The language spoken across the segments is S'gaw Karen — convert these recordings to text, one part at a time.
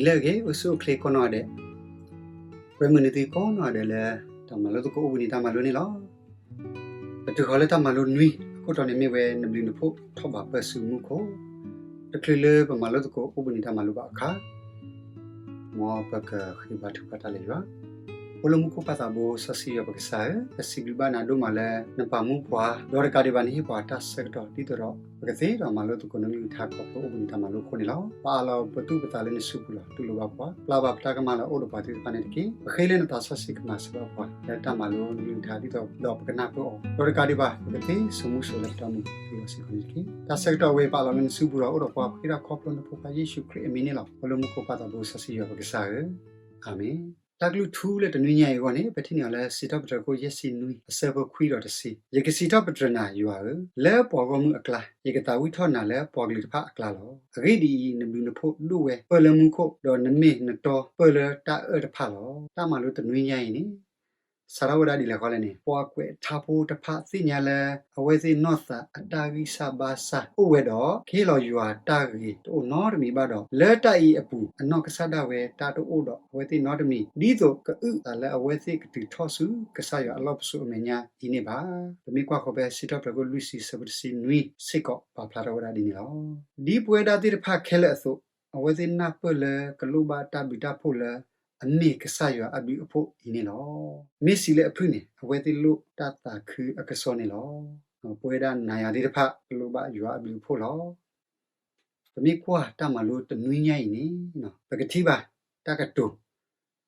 လၢအဂ့ၤ အိၣ်ဆူၣ်အိၣ်ချ့ကိးနီၢ်ဂၤဒဲး, ပှဲၤမုာ်နသုကိးနီၢ်ဂၤဒဲးလၢ တၢ်မၤလိသကိးအိၣ်ဘှံးနံၤတၢ်မၤလိန့ၣ်လီၤ. ပတုၤဃီၤလၢတၢ်မၤလိနွံ အခိၣ်တီန့ၣ်မ့ၢ်ဝဲ နဘျုးနဖှိၣ်ထီၣ်ဘးပၢၢ်ဆူမူခိၣ်, တချုးလၢပမၤလိသကိးအိၣ်ဘှံးနံၤတၢ်မၤလိဘၣ်အခါ မ်ပကဃ့ဘါထုကဖၣ်တၢ်လၢယွၤ. အိၣ်လၢမူခိၣ်ပၢ်သးဘိ စီဆှံယွၤပကစၢ်ဧၢ, ပစံးဘျုးဘၣ်နၤဒိၣ်မးလၢ နပာ်မူပှၤ ဒီးတကးဒံးဘၣ် နဟ့ၣ်ပှၤတၢ်ဆၢကတီၢ် ဒ်သိးဒီး ပကသ့ဒီးမၤလိသကိးနကလုၢ်ကထါခီဖျိအိၣ်ဘှံးနံၤတၢ်မၤလိအဃိန့ၣ်လီၤ. ပအးလီၤပသူၣ်ပသးလၢနစုပူၤလီၤ. တူၢ်လိာ်ဘၣ်ပှၤ, ပျၢ်ဘၣ်ပတၢ်ကမၣ်လၢအအိၣ်ဒီးပှၤသ့ၣ်တဖၣ်န့ၣ်တက့ၢ်. ပဃ့လၢနသးစီဆှံကမၤစၢၤဘၣ်ပှၤ လၢတၢ်မၤလိနကလုၢ်ကထါ ဒ်သိးဒီးပကနၢ်ပၢၢ်အီၤ, ဒီးတကးဒံးဘၣ် ပကသ့စိာ်မူစိာ်လၢပတၢ်အိၣ်မူအပူၤလီၤစ့ၢ်ကီးန့ၣ်တက့ၢ်. တၢ်ဆၢကတီၢ်ဝဲပာ်လီၤလၢနစုပူၤလီၤ. အိၣ်ဒီးပှၤဃ့တၢ်ခီဖျိနဖိခွါယ့ၣ်ၡူးခရံာ်အမံၤန့ၣ်လီၤ. အိၣ်လၢမူခိၣ်ပၢ်သးဘိ စီဆှံယွၤပကစၢ်ဧၢ, အၤမ့ၣ်. တၢ်ကလုၢ်ထူလၢတနွံညါအံၤအဂီၢ်န့ၣ် ပထံၣ်န့ၢ်အီၤလၢစံးထီၣ်ပတြၢၤခိၣ်ယဲၢ်ဆံနွံ အဆၢဖိခွံဒီးတဆံ, ယကစံးထီၣ်ပတြၢၤနၤ ယွၤဧၢ, လၢပှၤဂီၢ်မုၢ်အကျါ, ယကသးဝံၣ်ထီၣ်နၤလၢပှၤကလုာ်တဖၣ်အကျါလီၤ. အဂ့ၢ်ဒ်အံၤ, နဘျုးနဖှိၣ်ဒိၣ်ဝဲ ပၢၢ်လၢမူခိၣ်, ဒီးနမ့ၢ်နတီပၢၢ်လၢတၢ်အၢၣ်တဖၣ်လီၤ. တၢ်မၤလိတနွံညါအံၤန့ၣ် စးထီၣ်ဝဲဒၣ်ဒ်လဲၣ်ဃီလဲၣ်န့ၣ်, ပှၤကွဲးထါဖိတဖၣ်သ့ၣ်ညါလၢ အဝဲသ့ၣ်နီၢ်သးအတၢ်ဂံၢ်စၢ်ဘါစၢ်အိၣ်ဝဲဒီး ကဟ့ၣ်လီၤယွၤတၢ်ဂ့ၤတအိၣ်နီတမံၤဘၣ်ဒီး, လၢတၢ်အံၤအပူၤ အနီၢ်ကစၢ်ဒၣ်ဝဲတၢ်တအိၣ်ဒီးအဝဲသ့ၣ်နီတမံၤ, ဒ်သိးကအုၣ်အသးလၢအဝဲသ့ၣ်ကတုၤထီၣ်ဆူကစၢ်ယွၤအလီၢ်ပစိာ်အမဲာ်ညါအံၤန့ၣ်ဘၣ်. ပမ့ၢ်ကွၢ်ဃီၤဖဲစံးထီၣ်ပတြၢၤခိၣ်လွံၢ်ဆံ အဆၢဖိတဆံနွံစ့ၢ်ကီး ပာ်ဖျါထီၣ်ဝဲဒၣ်ဒ်န့ၣ်လီၤ. ဒ်ပဝဲဒၣ်သ့ၣ်တဖၣ်ခဲလၢာ်အသိး, အဝဲသ့ၣ်နၢ်ပၢၢ်လၢကလိၣ်ဘၣ်တၢ်ဘျုးတၢ်ဖှိၣ်လၢ အမ့ၢ်ကစၢ်ယွၤအဘျုးအဖှိၣ်အံၤန့ၣ်လီၤ. မ့ၢ်စံးလၢအဖုၣ်န့ၣ် အဝဲသ့ၣ်လိၣ်တၢ်သးခုအကစီၣ်န့ၣ်လီၤ. ပဝဲဒၣ်နၤယၤသ့ၣ်တဖၣ် ကလိၣ်ဘၣ်ယွၤအဘျုးအဖှိၣ်လီၤ. ပမ့ၢ်ကွၢ်တၢ်မၤလိတနွံညါအံၤန့ၣ် ပကထံၣ်ဘၣ်တၢ်ကတိၤ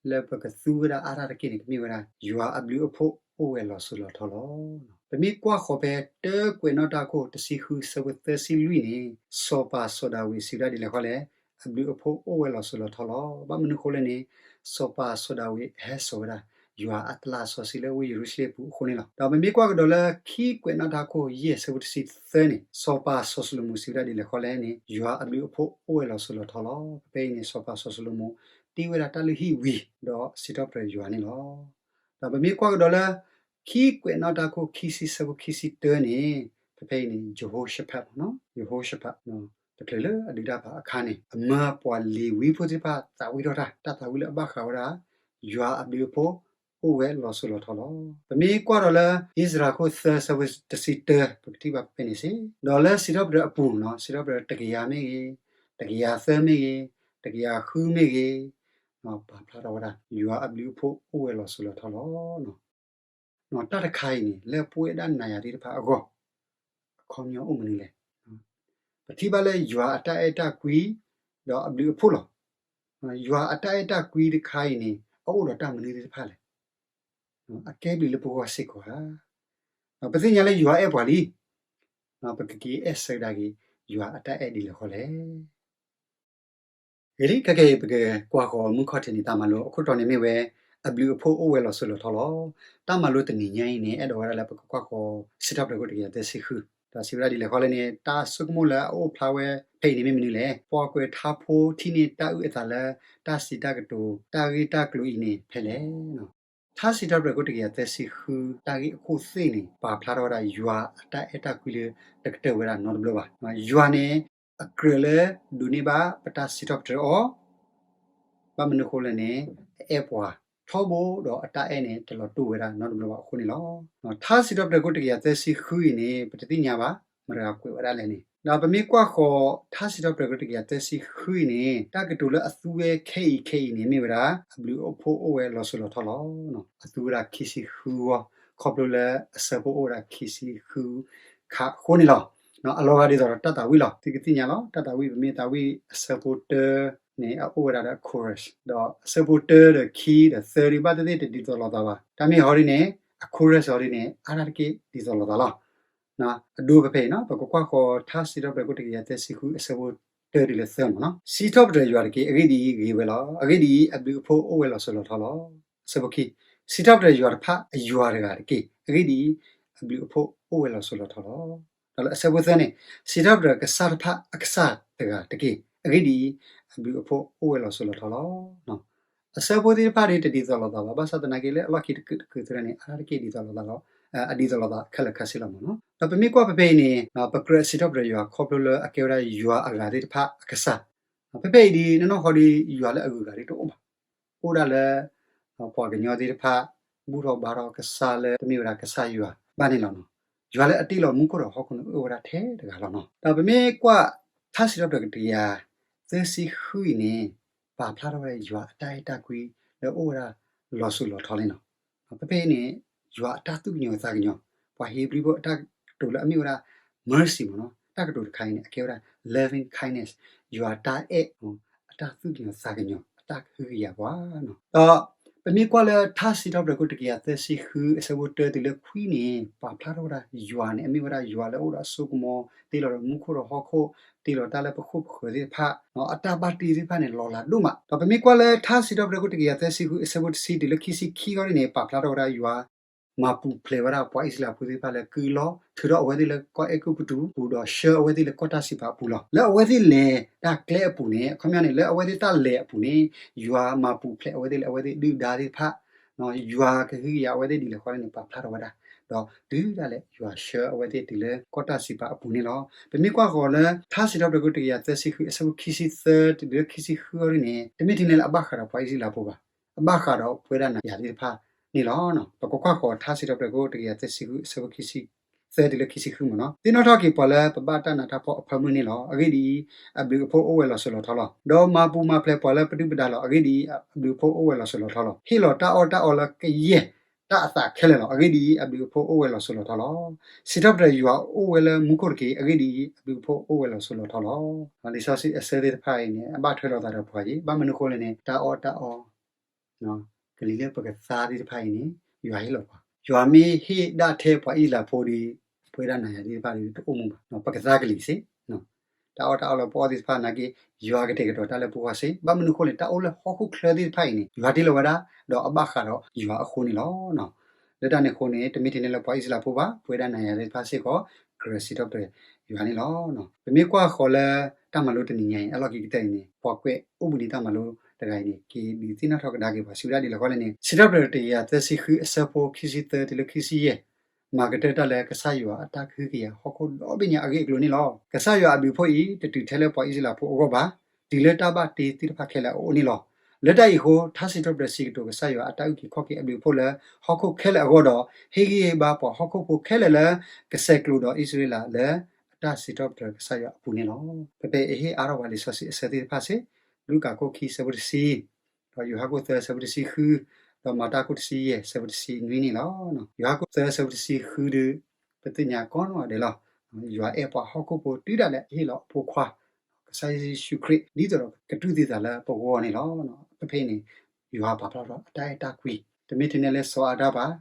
လၢပကသူဝဲဒၣ်အါထီၣ်တက့ၢ်န့ၣ် ကမ့ၢ်ဝဲဒၣ် ယွၤအဘျုးအဖှိၣ်အိၣ်ဝဲလီၤစိၤလီၤထီလီၤ. ပမ့ၢ်ကွၢ်ဃီၤဖဲတၢကွဲးနီၣ်တၢ်ခိၣ်တဆံဃု အဆၢဖိသၢဆံလွံၢ်န့ၣ် စီၤပၤစီၤဒၤဝံးစံးဝဲဒၣ်ဒ်လဲၣ်ဃီလဲၣ်, အဘျုးအဖှိၣ်အိၣ်ဝဲလီၤစိၤလီၤထီလီၤ. ဘၣ်မနုၤအဃိလဲၣ်န့ၣ် စီၤပၤစီၤဒၤဝံးအဟဲစိာ်ဝဲဒၣ် ယွၤအတလးစီဆှံလၢဝ့ၢ်ယရူၤၡလ့ၣ်ပူၤအဃိန့ၣ်လီၤ. ဒီးပမ့ၢ်ကွၢ်ကဒီးလၢခံကွဲးနီၣ်တၢ်ခိၣ်ယဲၢ် အဆၢဖိတဆံသၢန့ၣ် စီၤပၤစီၤၡလိၤမိၣ်စံးဝဲဒၣ်ဒ်လဲၣ်ဃီလဲၣ်န့ၣ် ယွၤအဘျုးအဖှိၣ်အိၣ်ဝဲလီၤစိၤလီၤထီလီၤ. ဖဲအံၤန့ၣ် စီၤပၤစီၤၡလိၤမိၣ်တ့ဝဲဒၣ်တၢ်လုၢ်ဟံၣ်ဝံၤ ဒီးစံးထီၣ်ပတြၢၤယွၤန့ၣ်လီၤ. ဒီးပမ့ၢ်ကွၢ်ကဒီးလၢ ခံကွဲးနီၣ်တၢ်ခိၣ်ခံဆံ အဆၢဖိခံဆံတၢန့ၣ် ဖဲဖဲအံၤန့ၣ် ယဟိၤၡဖး, ယဟိၤၡဖး တချုးလၢအဒုးတၢ်ဖးအခါန့ၣ် အမၢပှၤလ့ၤဝံဖိသ့ၣ်တဖၣ်သးဝံၣ်ထီၣ်တၢ်, တၢ်သးဝံၣ်လၢအဘၣ်ဃးဝဲဒၣ် ယွၤအဘျုးအဖှိၣ်အိၣ်ဝဲလီၤစိၤလီၤထီလီၤ. ပမ့ၢ်ကွၢ်ဒီးလၢ ဧ့စြၤခိၣ်သၢ အဆၢဖိတဆံတၢ ပကထံၣ်ဘၣ်ဖဲန့ၣ်စ့ၢ်, ဒီးလၢစံးထီၣ်ပတြၢၤအပူၤန့ၣ် စံးထီၣ်ပတြၢၤတကယၤမ့ၢ်ဂ့ၤ, တကယၤသၢမ့ၢ်ဂ့ၤ, တကယၤဃုမ့ၢ်ဂ့ၤ, ပာ်ဖျါထီၣ်ဝဲဒၣ် ယွၤအဘျုးအဖှိၣ်အိၣ်ဝဲလီၤစိၤလီၤထီလီၤ. တၢ်တခါအံၤန့ၣ် လၢပဝဲဒၣ်နၤယၤသ့ၣ်တဖၣ်အဂီၢ် အခီပညီအိၣ်မနုၤလဲၣ်. ပထံၣ်ဘၣ်လၢယွၤအတၢ်အဲၣ်တၢ်ကွံ ဒီးအဘျုးအဖှိၣ်လီၤ. ယွၤအတၢ်အဲၣ်တၢ်ကွံတခါအံၤန့ၣ် အအိၣ်ဒီးတၢ်မနုၤသ့ၣ်တဖၣ်လဲၣ်. အကဲဘျုးလၢပဂီၢ်စ့ၢ်ကီးဧါ. ပသ့ၣ်ညါလၢယွၤအဲၣ်ပှၤလံ, ပကက့ၤအဲၣ်ဆၢကဒါက့ၤ ယွၤအတၢ်အဲၣ်ဒ်လဲၣ်ဃီလဲၣ်. ဂ့ၤလံ, ခဲကနံၣ်အံၤ ပကကွၢ်ဃီၤမုၢ်ခီၣ်ထံးန့ၣ် တၢ်မၤလိအခိၣ်တီန့ၣ်မ့ၢ်ဝဲ အဘျုးအဖှိၣ်အိၣ်ဝဲလီၤစိၤလီၤထီလီၤ. တၢ်မၤလိတနံၤညါအံၤန့ၣ် အဲၣ်ဒိးဝဲဒၣ်လၢပကကွၢ်ဃီၤ စံးထီၣ်ပတြၢၤခိၣ်တကယၤသၢဆံဃု, ဒီးစံးဝဲဒၣ်ဒ်လဲၣ်ဃီလဲၣ်န့ၣ် တၢ်ဆိကမိၣ်လၢအအိၣ်ဖျါဝဲဖဲအံၤန့ၣ်မ့ၢ်မနုၤလဲၣ်. ပှၤကွဲးထါဖိထံၣ်န့ၢ်တၢ်အုၣ်အသးလၢ တၢ်စံးတၢ်ကတိၤ တၢ်ဂ့ၢ်တၢ်ကျိၤအံၤန့ၣ်ဖဲလဲၣ်. ထါစံးထီၣ်ပတြၢၤခိၣ်တကယၤသၢဆံဃု တၢ်ဂ့ၢ်အခိၣ်သ့ၣ်န့ၣ် ပာ်ဖျါထီၣ်ဝဲဒၣ် ယွၤအတၢ်အဲၣ်တၢ်ကွံလၢ တကတၢၢ်ဝဲဒၣ်နီတဘျီဘၣ်. ယွၤန့ၣ် အကြၢးလၢဒိးန့ၢ်ဘၣ်ပတၢ်စံးထီၣ်ပတြၢၤအီၤ, ဘၣ်မနုၤအဃိလဲၣ်န့ၣ် အအဲၣ်ပှၤထီဘိ ဒီးအတၢ်အဲၣ်န့ၣ် တလီၤတိၢ်ဝဲဒၣ်နီတဘျီဘၣ်အဃိန့ၣ်လီၤ. ထါစံးထီၣ်ပတြၢၤခိၣ်တကယၤသၢဆံဃုအံၤန့ၣ် ပတသ့ၣ်ညါဘၣ် မတၤတဂၤကွဲးဝဲဒၣ်လဲၣ်န့ၣ်. ဒီးပမ့ၢ်ကွၢ်ဃီၤ ထါစံးထီၣ်ပတြၢၤခိၣ်တကယၤသၢဆံဃုအံၤန့ၣ် တၢ်ကတိၤလၢအသူဝဲခဲအံၤခဲအံၤန့ၣ် မ့ၢ်ဝဲဒၣ် အဘျုးအဖှိၣ်အိၣ်ဝဲလီၤစိၤလီၤထီလီၤ. အသူဝဲဒၣ်ခံဆံဃုဝီ, ခီဖျိလၢအဆၢဖိအိၣ်ဝဲဒၣ်ခံဆံဃုခးအဃိန့ၣ်လီၤ. အလီၤဂာ်ဒ်သိးဒီးတၢ်သးဝံၣ်လီၤ. သုကသ့ၣ်ညါလီၤ တၢ်သးဝံၣ် ပမ့ၢ်သးဝံၣ်အဆၢဖိတၢန့ၣ် အအိၣ်ဝဲဒၣ်ဒီး chorus, ဒီးအဆၢဖိတၢဒီးခံဒီးသၢဒ်ဘၣ်သ့ၣ်သ့ၣ်တဒ်သိးလိာ်သးဘၣ်. တၢ်မ့ၢ်ဟီဒ်န့ၣ် အ chorus ဟီဒ်န့ၣ် အါတက့ၢ်ဒ်သိးလိာ်သးလီၤ. အဒိဖဲဖဲအံၤန့ၣ် ပကကွၢ်ဃီၤ ထါစံးထီၣ်ပတြၢၤခိၣ်တကယၤသၢဆံဃု အဆၢဖိတၢတုၤလၢသၢမ့ၢ်နီၤ. စံးထီၣ်ပတြၢၤယွၤတက့ၢ်. အဂ့ၢ်ဒ်အံၤ, ဂ့ၤဝဲလီၤ. အဂ့ၢ်ဒ်အံၤ, အဘျုးအဖှိၣ်အိၣ်ဝဲလီၤစိၤလီၤထီလီၤ. အဆၢဖိခံ, စံးထီၣ်ပတြၢၤယွၤတဖၣ်အယွၤတဂၤတက့ၢ်. အဂ့ၢ်ဒ်အံၤ, အဘျုးအဖှိၣ်အိၣ်ဝဲလီၤစိၤလီၤထီလီၤ. ဒီးလၢအဆၢဖိသၢန့ၣ်, စံးထီၣ်ပတြၢၤကစၢ်တဖၣ်အကစၢ်တဂၤတက့ၢ်. အဂ့ၢ်ဒ်အံၤ, အဘျုးအဖှိၣ်အိၣ်ဝဲလီၤစိၤလီၤထီလီၤ. အဆၢဖိသ့ၣ်တဖၣ်န့ၣ် တဒ်သိးလိာ်သးဘၣ်. ဘၣ်ဆၣ်သနာ်က့ လၢအလီၢ်ခံတကုာ်တကုာ်သ့ၣ်တဖၣ်န့ၣ် အါတက့ၢ်ဒ်သိးလိာ်သးလီၤ. အဒ်သိးလိာ်သးခဲလၢာ်ခဲဆ့လီၤမ့ၢ်နီၤ. ဒီးပမ့ၢ်ကွၢ်ဖဲဖဲအံၤန့ၣ် ပကြၢးစံးထီၣ်ပတြၢၤယွၤခီဖျိလၢအကဲဝဲဒၣ်ယွၤအဂၤသ့ၣ်တဖၣ်အကစၢ် ဖဲဖဲအံၤဒ် နီၢ်နီၢ်ဃီဒီး ယွၤလၢအဂုၤအဂၤဒ်တအိၣ်ဘၣ်. အိၣ်ဒၣ်လၢ ပှၤကညီသ့ၣ်တဖၣ် ဘူၣ်ထီၣ်ဘါထီၣ်ကစၢ်လၢတမ့ၢ်ဝဲဒၣ်ကစၢ်ယွၤဘၣ်န့ၣ်လီၤ. ယွၤလၢအတ့လီၤမူခိၣ်ဒီးဟီၣ်ခိၣ်န့ၣ် အိၣ်ဝဲဒၣ်ထဲတဂၤလီၤနီၤ. ဒီးပမ့ၢ်ကွၢ်ထါစံးထီၣ်ပတြၢၤတကယၤသၢဆံဃုအံၤန့ၣ် ပာ်ဖျါထီၣ်ဝဲဒၣ်ယွၤအတၢ်အဲၣ်တၢ်ကွံ လၢအအိၣ်ဝဲဒၣ်လီၤစိၤလီၤထီလံနီၤ. ဖဲဖဲအံၤန့ၣ် ယွၤအတၢ်သူၣ်ကညီၤသးကညီၤ, ပှၤဧ့ၤဘြံၤဖိအတၢ်ကတိၤလၢအမ့ၢ်ဝဲဒၣ် mercy မ့ၢ်နီၤ, တၢ်ကတိၤတခါအံၤန့ၣ် အကဲဝဲဒၣ် loving kindness, ယွၤတၢ်အဲၣ် အတၢ်သူၣ်ကညီၤသးကညီၤ အတၢ်ကဟုကယာ်ပှၤနီၤ. ဒီးပမ့ၢ်ကွၢ်လၢထါစံးထီၣ်ပတြၢၤခိၣ်တကယၤသၢဆံဃုအဆၢဖိတၢတုၤလၢခွံန့ၣ် ပာ်ဖျါထီၣ်ဝဲဒၣ်ယွၤန့ၣ် အမ့ၢ်ဝဲဒၣ်ယွၤလၢအအိၣ်ဒီးအစိကမီၤ, တ့လီၤဒီးမူခိၣ်ဒီးဟီၣ်ခိၣ်, တ့လီၤတၢ်လၢပခိၣ်ပဃၢၤသ့ၣ်တဖၣ်, အတၢ်ဘၣ်တ့သ့ၣ်တဖၣ်န့ၣ် လီၤလးဒိၣ်မး. ဒီးပမ့ၢ်ကွၢ်လၢထါစံးထီၣ်ပတြၢၤခိၣ်တကယၤသၢဆံဃုအဆၢဖိတဆံတုၤလၢခံဆံခံအံၤန့ၣ် ပာ်ဖျါထီၣ်ဝဲဒၣ်ယွၤ မၤပူၤဖျဲးဝဲဒၣ်ပှၤအံၣ်စရ့လးဖိသ့ၣ်တဖၣ်လၢကုၢ်လီၢ်, ထုးထီၣ်အဝဲသ့ၣ်လၢကီၢ်အဲၤကူပတူးအပူၤ ဒီးဆှၢအဝဲသ့ၣ်လၢကီၢ်တၢ်စံးပာ်အပူၤလီၤ. လၢအဝဲသ့ၣ်လဲၤတၢ်ကျဲအပူၤန့ၣ် အခီပညီန့ၣ် လၢအဝဲသ့ၣ်တၢ်လဲၤအပူၤန့ၣ် ယွၤမၤပူၤဖျဲးအဝဲသ့ၣ်လၢအဝဲသ့ၣ်ဒုၣ်ဒါသ့ၣ်တဖၣ်, ယွၤကဟုကယာ်အဝဲသ့ၣ်ဒ်လဲၣ်ဃီန့ၣ် ပာ်ဖျါထီၣ်ဝဲဒၣ်, ဒီးတုၤဒၣ်လဲာ်ယွၤဆှၢအဝဲသ့ၣ်တုၤလၢကီၢ်တၢ်စံးပာ်အပူၤန့ၣ်လီၤ. ပမ့ၢ်ကွၢ်ဃီၤလၢ ထါစံးထီၣ်ပတြၢၤခိၣ်တကယၤသၢဆံဃုအဆၢဖိခံဆံသၢတုၤလၢခံဆံဃုအံၤန့ၣ် တမ့ၢ်ထဲန့ၣ်လၢအဘၣ်ဃးဒီးပှၤအံၣ်စရ့လးဖိဘၣ်. အဘၣ်ဃးဒီးပဝဲဒၣ်နၤယၤသ့ၣ်တဖၣ်န့ၣ်လီၤ. ပကကွၢ်ဃီၤထါစံးထီၣ်ပတြၢၤခိၣ်တကယၤသၢဆံဃုအဆၢဖိခံဆံသၢတုၤလၢခံဆံဃုမ့ၢ်နီၤ, သ့ၣ်နီၣ်ထီၣ်က့ၤပှၤလၢပဘၣ်တၢ်နးတၢ်ဖှီၣ်အဖၢမုၢ်န့ၣ်လီၤ. အဂ့ၢ်ဒ်အံၤ, အဘျုးအဖှိၣ်အိၣ်ဝဲလီၤစိၤလီၤထီလီၤ. ဒီးမၤပူၤမၤဖျဲးပှၤလၢပဒုၣ်ပဒါလီၤ. အဂ့ၢ်ဒ်အံၤ, အဘျုးအဖှိၣ်အိၣ်ဝဲလီၤစိၤလီၤထီလီၤ. ဟ့ၣ်လီၤတၢ်အီၣ်တၢ်အီလၢကယဲၢ်တၢ်အသးခဲလၢာ်လီၤ. အဂ့ၢ်ဒ်အံၤ, အဘျုးအဖှိၣ်အိၣ်ဝဲလီၤစိၤလီၤထီလီၤ. စံးထီၣ်ပတြၢၤယွၤအိၣ်ဝဲလၢမူခိၣ်တက့ၢ်. အဂ့ၢ်ဒ်အံၤ, အဘျုးအဖှိၣ်အိၣ်ဝဲလီၤစိၤလီၤထီလီၤ. လံာ်စီဆှံအဆၢသ့ၣ်တဖၣ်အံၤန့ၣ် အဘၣ်ထွဲလိာ်သးဒီးပှၤယံၤ, ဘၣ်မနုၤအဃိလဲၣ်န့ၣ် တၢ်အီၣ်တၢ်အီ ကလံၤလၢပကသါသ့ၣ်တဖၣ်အံၤန့ၣ် ယွၤဟ့ၣ်လီၤပှၤ, ယွၤမ့ၢ်ဟ့ၣ်ဒၣ်ထဲပှၤအံၣ်စရ့လးဖိဒီး ပဝဲဒၣ်နၤယၤသ့ၣ်တဖၣ်ဒီး တအိၣ်မူဘၣ်. ပကသါကလံၤစ့ၢ်, တၢ်အီၣ်တၢ်အီလၢပအီၣ်သ့ၣ်တဖၣ်နာ်က့ ယွၤကတဲာ်ကတီၤတၢ်လၢပဂီၢ်စ့ၢ်, ဘၣ်မနုၤအဃိလဲၣ် တၢ်အိၣ်လၢဟီၣ်ခိၣ်ချၢသ့ၣ်တဖၣ်အံၤန့ၣ် ယွၤတ့လီၤဝဲဒၣ် ဒီးအဘၣ်ဃးဒီးယွၤအဃိန့ၣ်လီၤ. လၢတၢ်န့ၣ်အဃိန့ၣ် တမ့ၢ်ထဲန့ၣ်လၢပှၤအံၣ်စရ့လးဖိဘၣ်, ပဝဲဒၣ်နၤယၤသ့ၣ်တဖၣ်စ့ၢ်ကီး ကြၢးစံးထီၣ်ပတြၢၤယွၤန့ၣ်လီၤ. ပမ့ၢ်ကွၢ်ဃီၤလၢတၢ်မၤလိတနံၤညါအံၤ အလီၢ်ခံကတၢၢ်အံၤန့ၣ် ပှၤကွဲးအိၣ်ဘှံးနံၤတၢ်မၤလိတဂၤအံၤန့ၣ် က့ၤဒုးသ့ၣ်နီၣ်ထီၣ်ကဒါက့ၤပှၤ စံးဝဲဒၣ်ဒ်လဲၣ်ဃီလဲၣ်န့ၣ် စံးထီၣ်ပတြၢၤတကယၤသၢဆံဃုအဆၢဖိခံဆံသၢတုၤလၢခံဆံယဲၢ် မၤကတၢၢ်တၢ်လၢကစၢ်ယွၤအတၢ်ကဟုကယာ်ဟီၣ်ခိၣ်ဒီဘ့ၣ်ညါအဂ့ၢ်အကျိၤန့ၣ်လီၤ. ကစၢ်ယွၤအဘျုးအဖှိၣ်အံၤ တတုၤထဲလၢပှၤအံၣ်စရ့လးဖိအဂီၢ်ဘၣ်. တုၤလၢတၢ်ဘၣ်တ့သ့ၣ်တဖၣ်ခဲလၢာ်အအိၣ်န့ၣ်လီၤ. လၢတၢ်အံၤအဃိ ထါစံးထီၣ်ပတြၢၤစံးကတိၤကစၢ်ယွၤအတၢ်အုၣ်က့ၤခီၣ်က့ၤအဘျုးအဖှိၣ်လၢဟီၣ်ခိၣ်ခဲလၢာ်အဂီၢ်ဒီး ဟ့ၣ်ဂံၢ်ဟ့ၣ်ဘါပှၤဟီၣ်ခိၣ်ဖိခဲလၢာ်လၢ ကဆဲးကျိးဒီးအံၣ်စရ့လးလၢအတၢ်စံးထီၣ်ပတြၢၤကစၢ်ယွၤအပူၤန့ၣ်လီၤ. ဖဲဖဲအဟ့ၣ်အါထီၣ်ပှၤလံာ်စီဆှံအဆၢသ့ၣ်တဖၣ်စ့ၢ်, လူၤကၣ်ခိၣ်ခံဆၢဖိတဆံ, ဒီးယိၤဟၣ်ခိၣ်သၢဆၢဖိတဆံဃု, ဒီးမၤတၢ်ခိၣ်တဆံယဲၢ်ဆၢဖိတဆံနွံန့ၣ်လီၤ. ယိၤဟၣ်ခိၣ်သၢဆၢဖိတဆံဃုဒီး ပသ့ၣ်ညါကိးနီၢ်ဂၤဒဲးလီၤ. ယွၤအဲၣ်ပှၤဟီၣ်ခိၣ်ဖိတုၤဒၣ်လဲာ်ဟ့ၣ်လီၤအဖိခွါ ကစၢ်ယ့ၣ်ၡူးခရံာ် ဒ်သိးဒီးကတူၢ်သံသးလၢပဂီၢ်န့ၣ်လီၤ. ဖဲဖဲအံၤန့ၣ် ယွၤပာ်ဖျါထီၣ်အတၢ်အဲၣ်တၢ်ကွံ တမ့ၢ်ထဲန့ၣ်လၢစီၤအၤဒၣ်ဘၣ်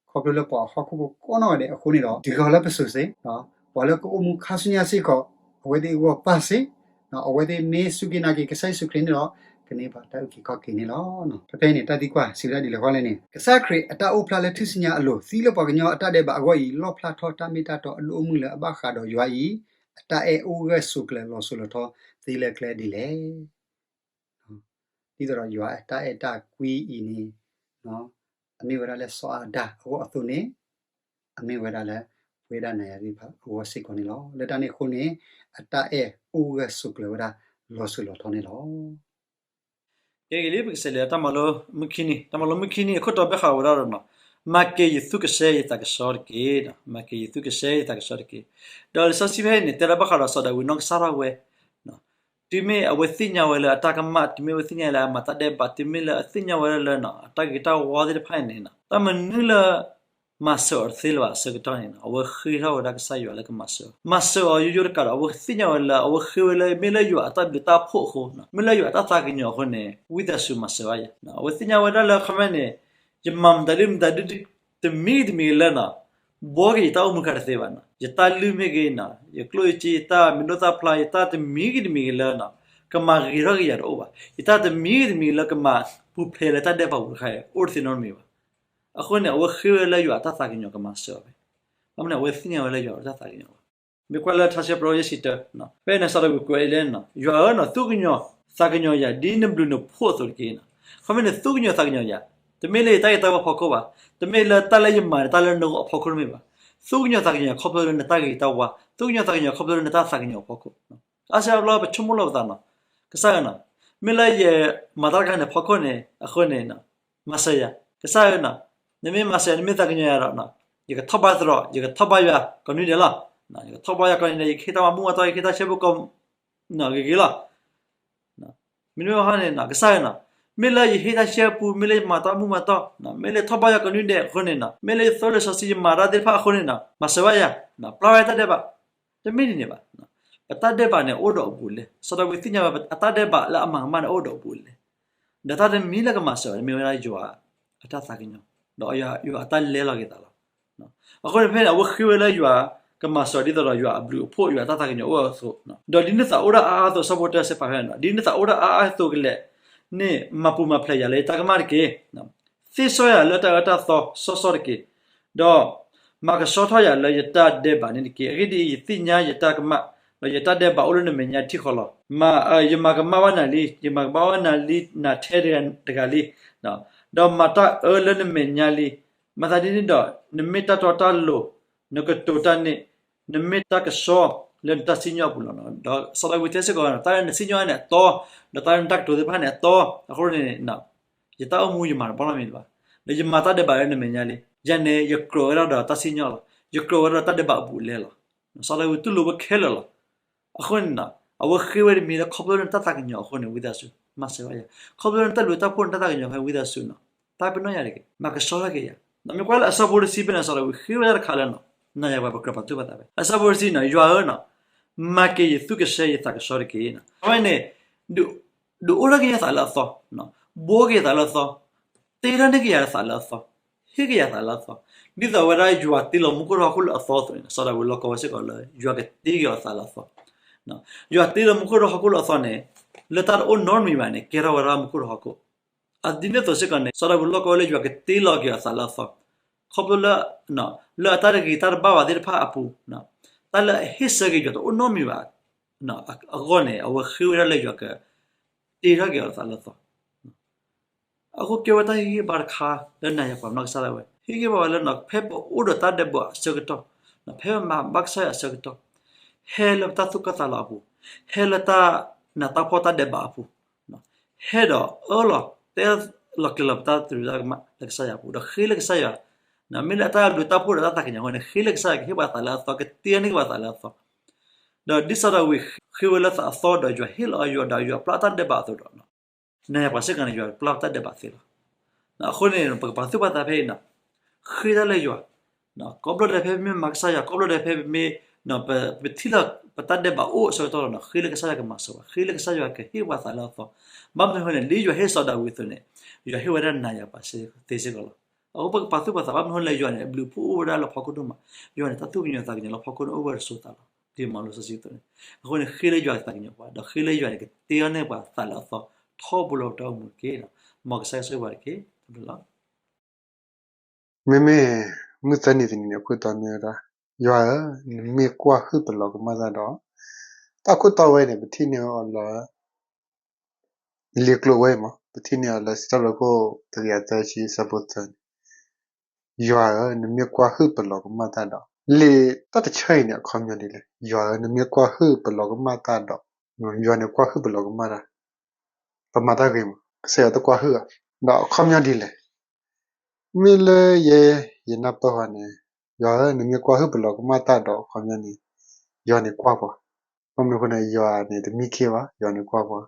ခီဖျိလၢပှၤဟီၣ်ခိၣ်ဖိကိးနီၢ်ဂၤဒဲးအဃိန့ၣ်ဒီး တုၤဃီၤလၢပစိၤစ့ၢ်, ပှၤလၢကအိၣ်မူခါဆူညါစ့ၢ်ကီး အဝဲသ့ၣ်အဂီၢ်ပၢ်စ့ၢ်, အဝဲသ့ၣ်မ့ၢ်စူၢ်က့ၤနာ်က့ၤကစၢ်ယ့ၣ်ၡူးခရံာ်န့ၣ်ဒီး ကန့ၢ်ဘၣ်တၢ်အုၣ်က့ၤခီၣ်က့ၤန့ၣ်လီၤ. ဖဲဖဲအံၤန့ၣ် တၢ်သံကွၢ်စံးဝဲဒၣ်ဒ်လဲၣ်ဃီလဲၣ်န့ၣ် ကစၢ်ခရံာ်အတၢ်အိၣ်ဖျါလၢထူၣ်စုညါအလိၤ သံလၢပှၤကညီအတၢ်ဒဲးဘးအဂီၢ်အံၤ လီၣ်ဖျါထီၣ်တၢ်မ့ၢ်တၢ်တီအဒိၣ်အမုၢ်လၢအဘၣ်ဃးဒီးယွၤအံၤ အတၢ်အဲၣ်အိၣ်ဂၢၢ်ဆိးကျၢၤလီၤစိၤလီၤထီသ့လၢကျဲဒ်လဲၣ်. ဒ်သိးဒီးယွၤအတၢ်အဲၣ်တၢ်ကွံအံၤန့ၣ် အမ့ၢ်ဝဲဒၣ်လၢစီၤအၤဒၣ်အဂီၢ်အသိးန့ၣ် အမ့ၢ်ဝဲဒၣ်လၢပဝဲဒၣ်နၤယၤသ့ၣ်တဖၣ်အဂီၢ်စ့ၢ်ကီးန့ၣ်လီၤ. လၢတၢ်န့ၣ်အဃိန့ၣ် အတၢ်အဲၣ်အိၣ်ဂၢၢ်ဆိးကျၢၤဝဲဒၣ်လီၤစိၤလီၤထီန့ၣ်လီၤ. ကဲက့ၤလံ ပကစးလဲၤတၢ်မၤလိမုၢ်ခံနံၤ, တၢ်မၤလိမုၢ်ခံနံၤအခိၣ်တီဘၣ်ဃးဝဲဒၣ်ဒီး မၤက့ၤယသူၣ်ကဆှီယသးကဆှီတက့ၢ်, မၤက့ၤယသူၣ်ကဆှီယသးကဆှီတက့ၢ်. ဒီးလံာ်စီဆှံဖဲအံၤန့ၣ် တဲဒၣ်ဘၣ်ဃးဒီးစီၤဒၤဝံးနီၢ်ကစၢ်ဒၣ်ဝဲ တုၤမ့ၢ်အဝဲသ့ၣ်ညါဝဲလၢအတၢ်ကမၣ်, တုၤမ့ၢ်အဝဲသ့ၣ်ညါလၢအမၤတၢ်ဒဲးဘး, တုၤမ့ၢ်လၢအသ့ၣ်ညါဝဲဒၣ်လၢ အတၢ်ဂ့ၤတၢ်ဝါသ့ၣ်တဖၣ်အံၤန့ၣ် တၢ်မနုၤလၢ မၤစၢၤအီၤတသ့လၢၤဘၣ်အဆၢကတီၢ်န့ၣ် အဝဲဃ့ထီၣ်ဝဲဒၣ်ကစၢ်ယွၤလၢကမၤစၢၤအီၤ, မၤစၢၤအီၤယိယိတကးဒီး အဝဲသ့ၣ်ညါဝဲလၢ အဝဲဃ့ဝဲလၢ မ့ၢ်လၢယွၤအတၢ်ဘျုးတၢ်ဖှိၣ်အဃိ, မ့ၢ်လၢယွၤအတၢ်သးကညီၤအဃိန့ၣ် ဝံသးစူၤမၤစၢၤဘၣ်ယၤ. အဝဲသ့ၣ်ညါဝဲဒၣ်လၢခီမ့ၢ်န့ၣ် ယမၤမတၤဒုမတၤဒု တမံၤဂ့ၤတမံၤဂ့ၤလၢ ဘှီက့ၤယတၢ်အိၣ်မူခါတသ့ဘၣ်နီၤ, ယတၢ်လုၢ်မ့ၢ်ဂ့ၤနီၤ, ယကျိၣ်ယစ့ ယတၢ်မ့ၢ်ဒိၣ်တၢ်ဖျါ ယတၢ်တမံၤဂ့ၤတမံၤဂ့ၤလၢ ကမၤဂ့ၤထီၣ်က့ၤယၤတအိၣ်ဘၣ်, ယတၢ်တမံၤဂ့ၤတမံၤဂ့ၤလၢကမၤပူၤဖျဲးလၢတၢ်ဒဲးဘးပူၤတခါအံၤ အိၣ်တသ့နီတမံၤဘၣ်. အဃိန့ၣ် အဝဲဃ့ဝဲလၢယွၤအတၢ်သးကညီၤကမၤစၢၤအီၤဖဲ, ဘၣ်မနုၤ အဝဲသ့ၣ်ညါဝဲလၢယွၤအတၢ်သးကညီၤဘၣ်. မ့ၢ်ကွၢ်လၢထါစံးပတြၢၤယဲၢ်ဆံတၢ, ဖဲန့ၣ်စီၤဒၤဝံးကွဲးအံၤလဲၣ်နီၤ, ယွၤဧၢနီၤ, သူၣ်ကညီၤသးကညီၤယၤ ဒ်နဘျုးနဖှိၣ်အသိးတက့ၢ်နီၤ. ခီမ့ၢ်န့ၣ် သူၣ်ကညီၤသးကညီၤယၤ, တမ့ၢ်လၢယတၢ်ဂ့ၤတၢ်ဝါအဖီခိၣ်ဘၣ်, တမ့ၢ်လၢတၢ်လၢယမၤန့ၣ် တၢ်လၢနဂီၢ်အဖီခိၣ်တမ့ၢ်ဘၣ်. သူၣ်ကညီၤသးကညီၤယၤခီဖျိလၢနတၢ်ဂ့ၤတၢ်ဝါ, သူၣ်ကညီၤသးကညီၤယၤခီဖျိလၢနတၢ်သးကညီၤအဖီခိၣ်. အါစၢ်ဘျီပဆိကမိၣ်လီၤပသးနီၤ, ကစၢ်ဧၢနီၤ, မ့ၢ်လၢယမၤတၢ်တခါန့ၣ် ဖီခိၣ်န့ၣ် အဃိန့ၣ် မၤစၢၤယၤ, ကစၢ်ဧၢနီၤ, နမ့ၢ်မၤစၢၤယၤ နမ့ၢ်သးကညီၤယၤဒီး ယကထီၣ်ဘၣ်သရိာ် ယကထီၣ်ဘၣ်ယွၤကိးနွံဒဲးလီၤ. ယကထီၣ်ဘၣ်ယွၤကိးနွံဒဲး ယကဟ့ၣ်တၢ်မၤဘူၣ်မၤတီၢ် ယကဟ့ၣ်တၢ်ဆှၢပူၤကိး ဂ့ၤဂ့ၤလီၤ. မ့မ့ၢ်ဟီန့ၣ် ကစၢ်ဧၢနီၤ, မ့ၢ်လၢယဟ့ၣ်တၢ်ဆှၢပူၤ မ့ၢ်လၢယမၤတၢ်မၤဘူၣ်မၤတီၢ်, မ့ၢ်လၢယထီၣ်ဘၣ်ယွၤကိးနွံဒဲးအဃိန့ၣ်နီၤ, မ့ၢ်လၢယသိလ့ၣ်စီဆှံ ယမၤတၢ်သ့ၣ်တဖၣ်အဃိန့ၣ်နီၤ, မၤစၢၤဘၣ်ယၤ, ပျၢ်ဝဲတၢ်ဒဲးဘး, တမ့ၢ်ဒ်န့ၣ်ဘၣ်. ပတၢ်ဒဲးဘးန့ၣ် အိၣ်ဒီးအဘူးအလဲ, စီၤဒၤဝံးသ့ၣ်ညါဝဲ အတၢ်ဒဲးဘးလၢအမၤကမၣ်န့ၣ် အိၣ်ဒီးအဘူးအလဲ, ဒီးတၢ်တမံၤလၢကမၤစၢၤဘၣ်န့ၣ် မ့ၢ်ဝဲဒၣ်ယွၤအတၢ်သးကညီၤ, ဒီးယွၤအတၢ်လဲလီၤက့ၤသးလီၤ. အဃိန့ၣ်ဖဲန့ၣ် အဝဲဃ့ဝဲလၢယွၤကမၤစၢၤဒ်သိးဒီးယွၤအဘျုးအဖှိၣ် ယွၤအတၢ်သးကညီၤအိၣ်အသိး, ဒီးဒ်န့ၣ်သးအိၣ်ဒၣ်အါအါအသိး ဆၢဖိတၢ စဲးဖးဖဲန့ၣ်, ဒ်န့ၣ်သးအိၣ်ဒၣ်အါအါအသိးကလဲာ်န့ၣ် မၤပူၤမၤဖျဲးယၤလၢယတၢ်ကမၣ်တက့ၢ်. သ့စီယၤလၢတၢ်အၢတၢ်သီစီစီတက့ၢ်. ဒီးမၤကဆှီထီၣ်ယၤလၢယတၢ်ဒဲးဘးန့ၣ်တက့ၢ်. အဂ့ၢ်ဒ်အံၤ, ယသ့ၣ်ညါယတၢ်ကမၣ်, ဒီးယတၢ်ဒဲးဘးအိၣ်လၢနမဲာ်ညါထံၣ်ဃီလီၤ. မၤ, ယမၤကမၣ်ဘၣ်နၤလံ, ယမၤကမၣ်ဘၣ်နၤလံ, နၤထဲတဂၤလံ, ဒီးမၤတၢ်အၢလၢနမဲာ်ညါလံ. မၤသးဒ်န့ၣ်ဒီး နမ့ၢ်တၢ်တီတၢ်လိၤ, နကတိၤတၢ်န့ၣ်, နမ့ၢ်တၢ်ကဆှီလၢနတၢ်စံၣ်ညီၣ်အပူၤလီၤ. ဒီးစီၤဒၤဝံးတဲစ့ၢ်ကီး တၢ်လၢနစံၣ်ညီၣ်န့ၣ်အတီ, ဒီးတၢ်လၢနတၢ်ကတိၤသ့ၣ်တဖၣ်န့ၣ်အတီ, အဃိန့ၣ် ယတၢ်အိၣ်မူယမၤတဘၣ်နီတမံၤလၢၤဘၣ်. ဒီးယမၤတၢ်ဒဲးဘးလၢနမဲာ်ညါလံ. ယၤန့ၣ် ယကြၢးဝဲဒၣ်ဒီးတၢ်စံၣ်ညီၣ်လီၤ. ယကြၢးဝဲဒၣ်ဒီးတၢ်ဒဲးဘးအဘူးအလဲလီၤ. စီၤဒၤဝံးတူၢ်လိာ်ဝဲခဲလၢာ်လီၤ. အဃိန့ၣ် အဝဲဃ့ဝဲတမံၤလၢခီဖျိနတၢ်သးကညီၤအဃိန့ၣ် ဝံသးစူၤ မၤစၢၤဘၣ်ယၤ, ခီဖျိနတၢ်ဘျုးတၢ်ဖှိၣ်နတၢ်သးကညီၤအဃိန့ၣ် ဝံသးစူၤနီၤ, တၢ်ပနီၣ်ယၤတက့ၢ်, မၤကဆှီထီၣ်က့ၤယၤ. မ့ၢ်ကွၢ်လၢအဆၢဖိတဆံဖဲန့ၣ် စီၤဒၤဝံးဃ့ဝဲဒၣ်တခါလၢနီၤ, နၤယၤပှၤပကြၢးပာ်သူၣ်ပာ်သးဖဲ အဆၢဖိတဆံနီၤ, ယွၤဧၢနီၤ, မၤက့ၤယသူၣ်ကဆှီယသးကဆှီတက့ၢ်. အဝဲန့ၣ် ဒုးအိၣ်ထီၣ်က့ၤယသးလၢအသီ, ဘှီက့ၤယသးလၢအသီ, တ့ထီၣ်န့ၢ်က့ၤယၤသးလၢအသီ, ဟ့ၣ်က့ၤယၤသးလၢအသီ, ဒ်သိးဝဲဒၣ်ယွၤတ့လီၤမူခိၣ်ဒီးဟီၣ်ခိၣ်လၢအသီအသိးန့ၣ် စီၤဒၤဝံးလီၢ်ကီဝဲစ့ၢ်ကီးလၢ ယွၤကတ့က့ၤအီၤသးလၢအသီ. ယွၤတ့လီၤမူခိၣ်ဒီးဟီၣ်ခိၣ်လၢအသီန့ၣ် လၢတၢ်တအိၣ်နီတမံၤဘၣ်န့ၣ် ကဲထီၣ်ဝဲဒၣ်မူခိၣ်ဒီးဟီၣ်ခိၣ်. အဒ်န့ၣ်အသိးစ့ၢ်ကီးန့ၣ် စီၤဒၤဝံးလီၢ်ကီဝဲလၢယွၤကတ့လီၤက့ၤအီၤသးလၢအသီ, ခီဖျိလၢ လၢအတၢ်တဂ့ၤတၢ်တဘၣ်ဘၣ်သ့ၣ်တဖၣ်အပူၤ, တၢ်လၢအဟ့ၣ်ဆၢက့ၤယွၤတအိၣ်နီတမံၤဘၣ်အဂီၢ်န့ၣ် အဝဲဃ့ဝဲဒၣ်လၢယွၤကတ့ထီၣ်က့ၤအီၤသးလၢအသီ. အဃိကဲဝဲတၢ်ဟ့ၣ်ဂံၢ်ဟ့ၣ်ဘါတခါလၢနၤယၤပှၤနီၢ်ကစၢ်ဒၣ်ဝဲ, ဟ့ၣ်ဂံၢ်ဟ့ၣ်ဘါဝဲလၢ ဖဲပအိၣ်ဒီးတၢ်ဒဲးဘးအဆၢကတီၢ်, ဖဲပမၤဘၣ်ကစၢ်ယွၤအဆၢကတီၢ်, ဟဲလၢပတၢ်သူၣ်ကၢ်သးလီၤအပူၤ, ဟဲလၢတၢ်နးတၢ်ဖှီၣ်တၢ်ဒဲးဘးအပူၤ, ဟဲဒီးအၢၣ်လီၤတဲလီၤကျဲၤလီၤပတၢ်သရူးတၢ်ကမၣ်လၢကစၢ်ယွၤအပူၤ ဒီးဃ့လၢကစၢ်ယွၤ, မ့ၢ်လၢအတၢ်ဘျုးတၢ်ဖှိၣ်ဒီးတၢ်သးကညီၤအဃိန့ၣ် ဃ့လၢကစၢ်ယွၤကဟ့ၣ်ပှၤသးလၢအသီ ကတ့န့ၢ်က့ၤပှၤသးလၢအသီ. ဒီးဒ်စီၤဒၤဝံးဃ့ဝဲလၢသးအသီဒီးယွၤဟ့ၣ်လီၤယွၤဒီးယွၤပျၢ်တၢ်ဒဲးဘးအသိးဒီး နၤယၤပှၤစ့ၢ်ကီးန့ၣ် ယွၤပျၢ်ပတၢ်ဒဲးဘးသ့လီၤ. အဃိန့ၣ် ပကပာ်သူၣ်ပာ်သးဖဲအံၤနီၤ, ဃ့တၢ်လၢယွၤ, ကိးဘျီဒဲးဖဲပမ့ၢ်မၤကစၢ်ယွၤ ကိးဘျီဒဲးဖဲပမ့ၢ် ပထံၣ်လၢပတၢ်ဒဲးဘးအိၣ်အဆၢကတီၢ်လီၤနီၤ, ဃ့လၢကစၢ်ယွၤကမၤစၢၤပှၤ, ဃ့လၢကစၢ်ယွၤကဟ့ၣ်ပှၤသးလၢအသီ. ဘၣ်မနုၤအဃိန့ၣ် ဒ်ယွၤဟ့ၣ်စီၤဒၤဝံးအသိးန့ၣ် ယွၤဟ့ၣ်ဝဲဒၣ်နၤယၤပှၤသ့စ့ၢ်ကီးလီၤ. အဃိပကပာ်သူၣ်ပာ်သး ဘၣ်မနုၤအဃိလၢယွၤန့ၣ် အဘျုးအဖှိၣ်အိၣ်ဝဲဒၣ်လၢဖီခိၣ်ဒိၣ်မး, ယွၤန့ၣ် တၢ်သူၣ်ကညီၤသးကညီၤလၢဖီခိၣ်န့ၣ် အိၣ်ဝဲတစိၤသးလီၤ. ဒ်မၤလိစီဆှံအသိးန့ၣ်, အဃိန့ၣ် ဃ့လၢယွၤသးကညီၤပှၤ, ဒီးဃ့လၢယွၤန့ၣ် ကတ့အီၣ်န့ၢ်ပှၤသးလၢအသီ, ထီဘိလီၤပတၢ်အိၣ်မူတက့ၢ်. မ်ကစၢ်ယွၤဆိၣ်ဂ့ၤပှၤတက့ၢ်. တၢ်ဘျုးလီၤ. မ့မ့ၢ် မုၢ်သၢနံၤတနံၤန့ၣ် အခိၣ်တီမ့ၢ်ဝဲဒၣ်, ယွၤဧၢ, နမ့ၢ်ကွၢ်ဟုၣ်ပလီၤကမၣ်တၢ်ဒီး, တၢ်ခိၣ်တီဝဲန့ၣ် ပထံၣ်န့ၢ်အီၤလၢ လံာ်ကျိာ်ဝဲအံၤမး, ပထံၣ်န့ၢ်အီၤလၢစံးထီၣ်ပတြၢၤခိၣ်တကယၤသၢဆံအဆၢဖိသၢန့ၣ်, ယွၤဧၢ, နမ့ၢ်ကွၢ်ဟုၣ်ပလီၤကမၣ်တၢ်ဒီး, လံာ်တၢ်တဆၢအံၤန့ၣ် အခီပညီဒ်လဲၣ်. ယွၤဧၢ, နမ့ၢ်ကွၢ်ဟုၣ်ပလီၤကမၣ်တၢ်ဒီး, ယွၤန့ၣ်ကွၢ်ဟုၣ်ပလီၤကမၣ်တၢ်, ပမၤတၢ်ဂ့ၤမး, ကစၢ်ယွၤတကွၢ်ဟုၣ်ဧါ, ဒီးအခီပညီဒ်လဲၣ်. မ့ၢ်လၢယဲ ယနၢ်ပၢၢ်ဝဲန့ၣ်, ယွၤဧၢ, နမ့ၢ်ကွၢ်ဟုၣ်ပလီၤကမၣ်တၢ်ဒီးအခီပညီန့ၣ်, ယွၤန့ၣ်ကွၢ်ပှၤ. ဘၣ်မနုၤအဃိန့ၣ် ယွၤန့ၣ်တမံခ့ဘၣ်, ယွၤန့ၣ်ကွၢ်ပှၤ.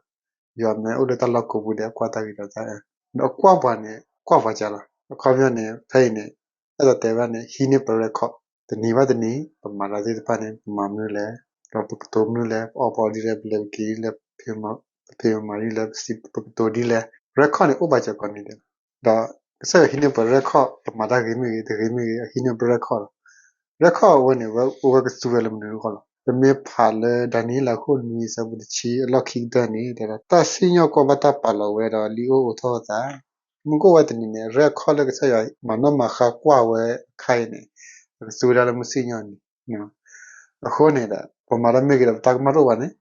ယွၤမ့ၢ်အိၣ်လၢတၢ်လီၢ်ကိးပူၤဒီး အကွၢ်တၢ်ဂ့ၤဒီးတၢ်အၢ, ဒီးကွၢ်ပှၤန့ၣ် ကွၢ်ပှၤကလီၤ. အခီပညီန့ၣ် ဖဲအံၤန့ၣ် အဲၣ်ဒိးတဲဝဲဒၣ်န့ၣ် ဟံးန့ၢ်ပ record တနံၤဘၣ်တနံၤ ပမၤတၢ်သ့ၣ်တဖၣ်န့ၣ် ပမၤမနုၤလဲၣ်, ဒီးပကတိၤမနုၤလဲၣ်, ပအီၣ်ပအီဒ်လဲၣ်, ပလဲၤပက့ၤဒ်လဲၣ်, ပဖံးပမၤဒ်လဲၣ်, ပကတိၤဒ်လဲၣ်, record န့ၣ် အိၣ်ဘၣ်စၢၤကိးနံၤဒဲးလီၤ. ဒီးကစၢ်ယွၤဟံးန့ၢ်ပ record ပမၤတၢ်ဂ့ၤမ့ၢ်ဂ့ၤ တဂ့ၤမ့ၢ်ဂ့ၤ အဟံးန့ၢ်ပ record လီၤ. record အဝဲန့ၣ် အဝဲကသူဝဲလၢမနုၤအဂီၢ်လီၤ. ပမ့ၢ်ဖးလၢ ဒၤနံးယ့လးခိၣ်နွံ အဆၢဖိတဆံအလီၢ်ခံကတၢၢ်န့ၣ် တဲဒၣ် တၢ်စံၣ်ညီၣ်ကွၢ်ဘၣ်တၢ်ပာ်လီၤဝဲဒီး လံာ်အိၣ်အိးထီၣ်အသး. မုၢ်ကအိၣ်ဝဲတနံၤန့ၣ် record လၢကစၢ်ယွၤမၤနီၣ်မၤဃါကွၢ်ဝဲအခါအံၤန့ၣ် အကသူဝဲဒၣ်လၢမုၢ်စံၣ်ညီၣ်န့ၣ် အဃိန့ၣ်ဒီး ပမၤတၢ်မ့ၢ်ဂ့ၤဒီး ပတၢ်ကမၣ်တအိၣ်ဘၣ်န့ၣ်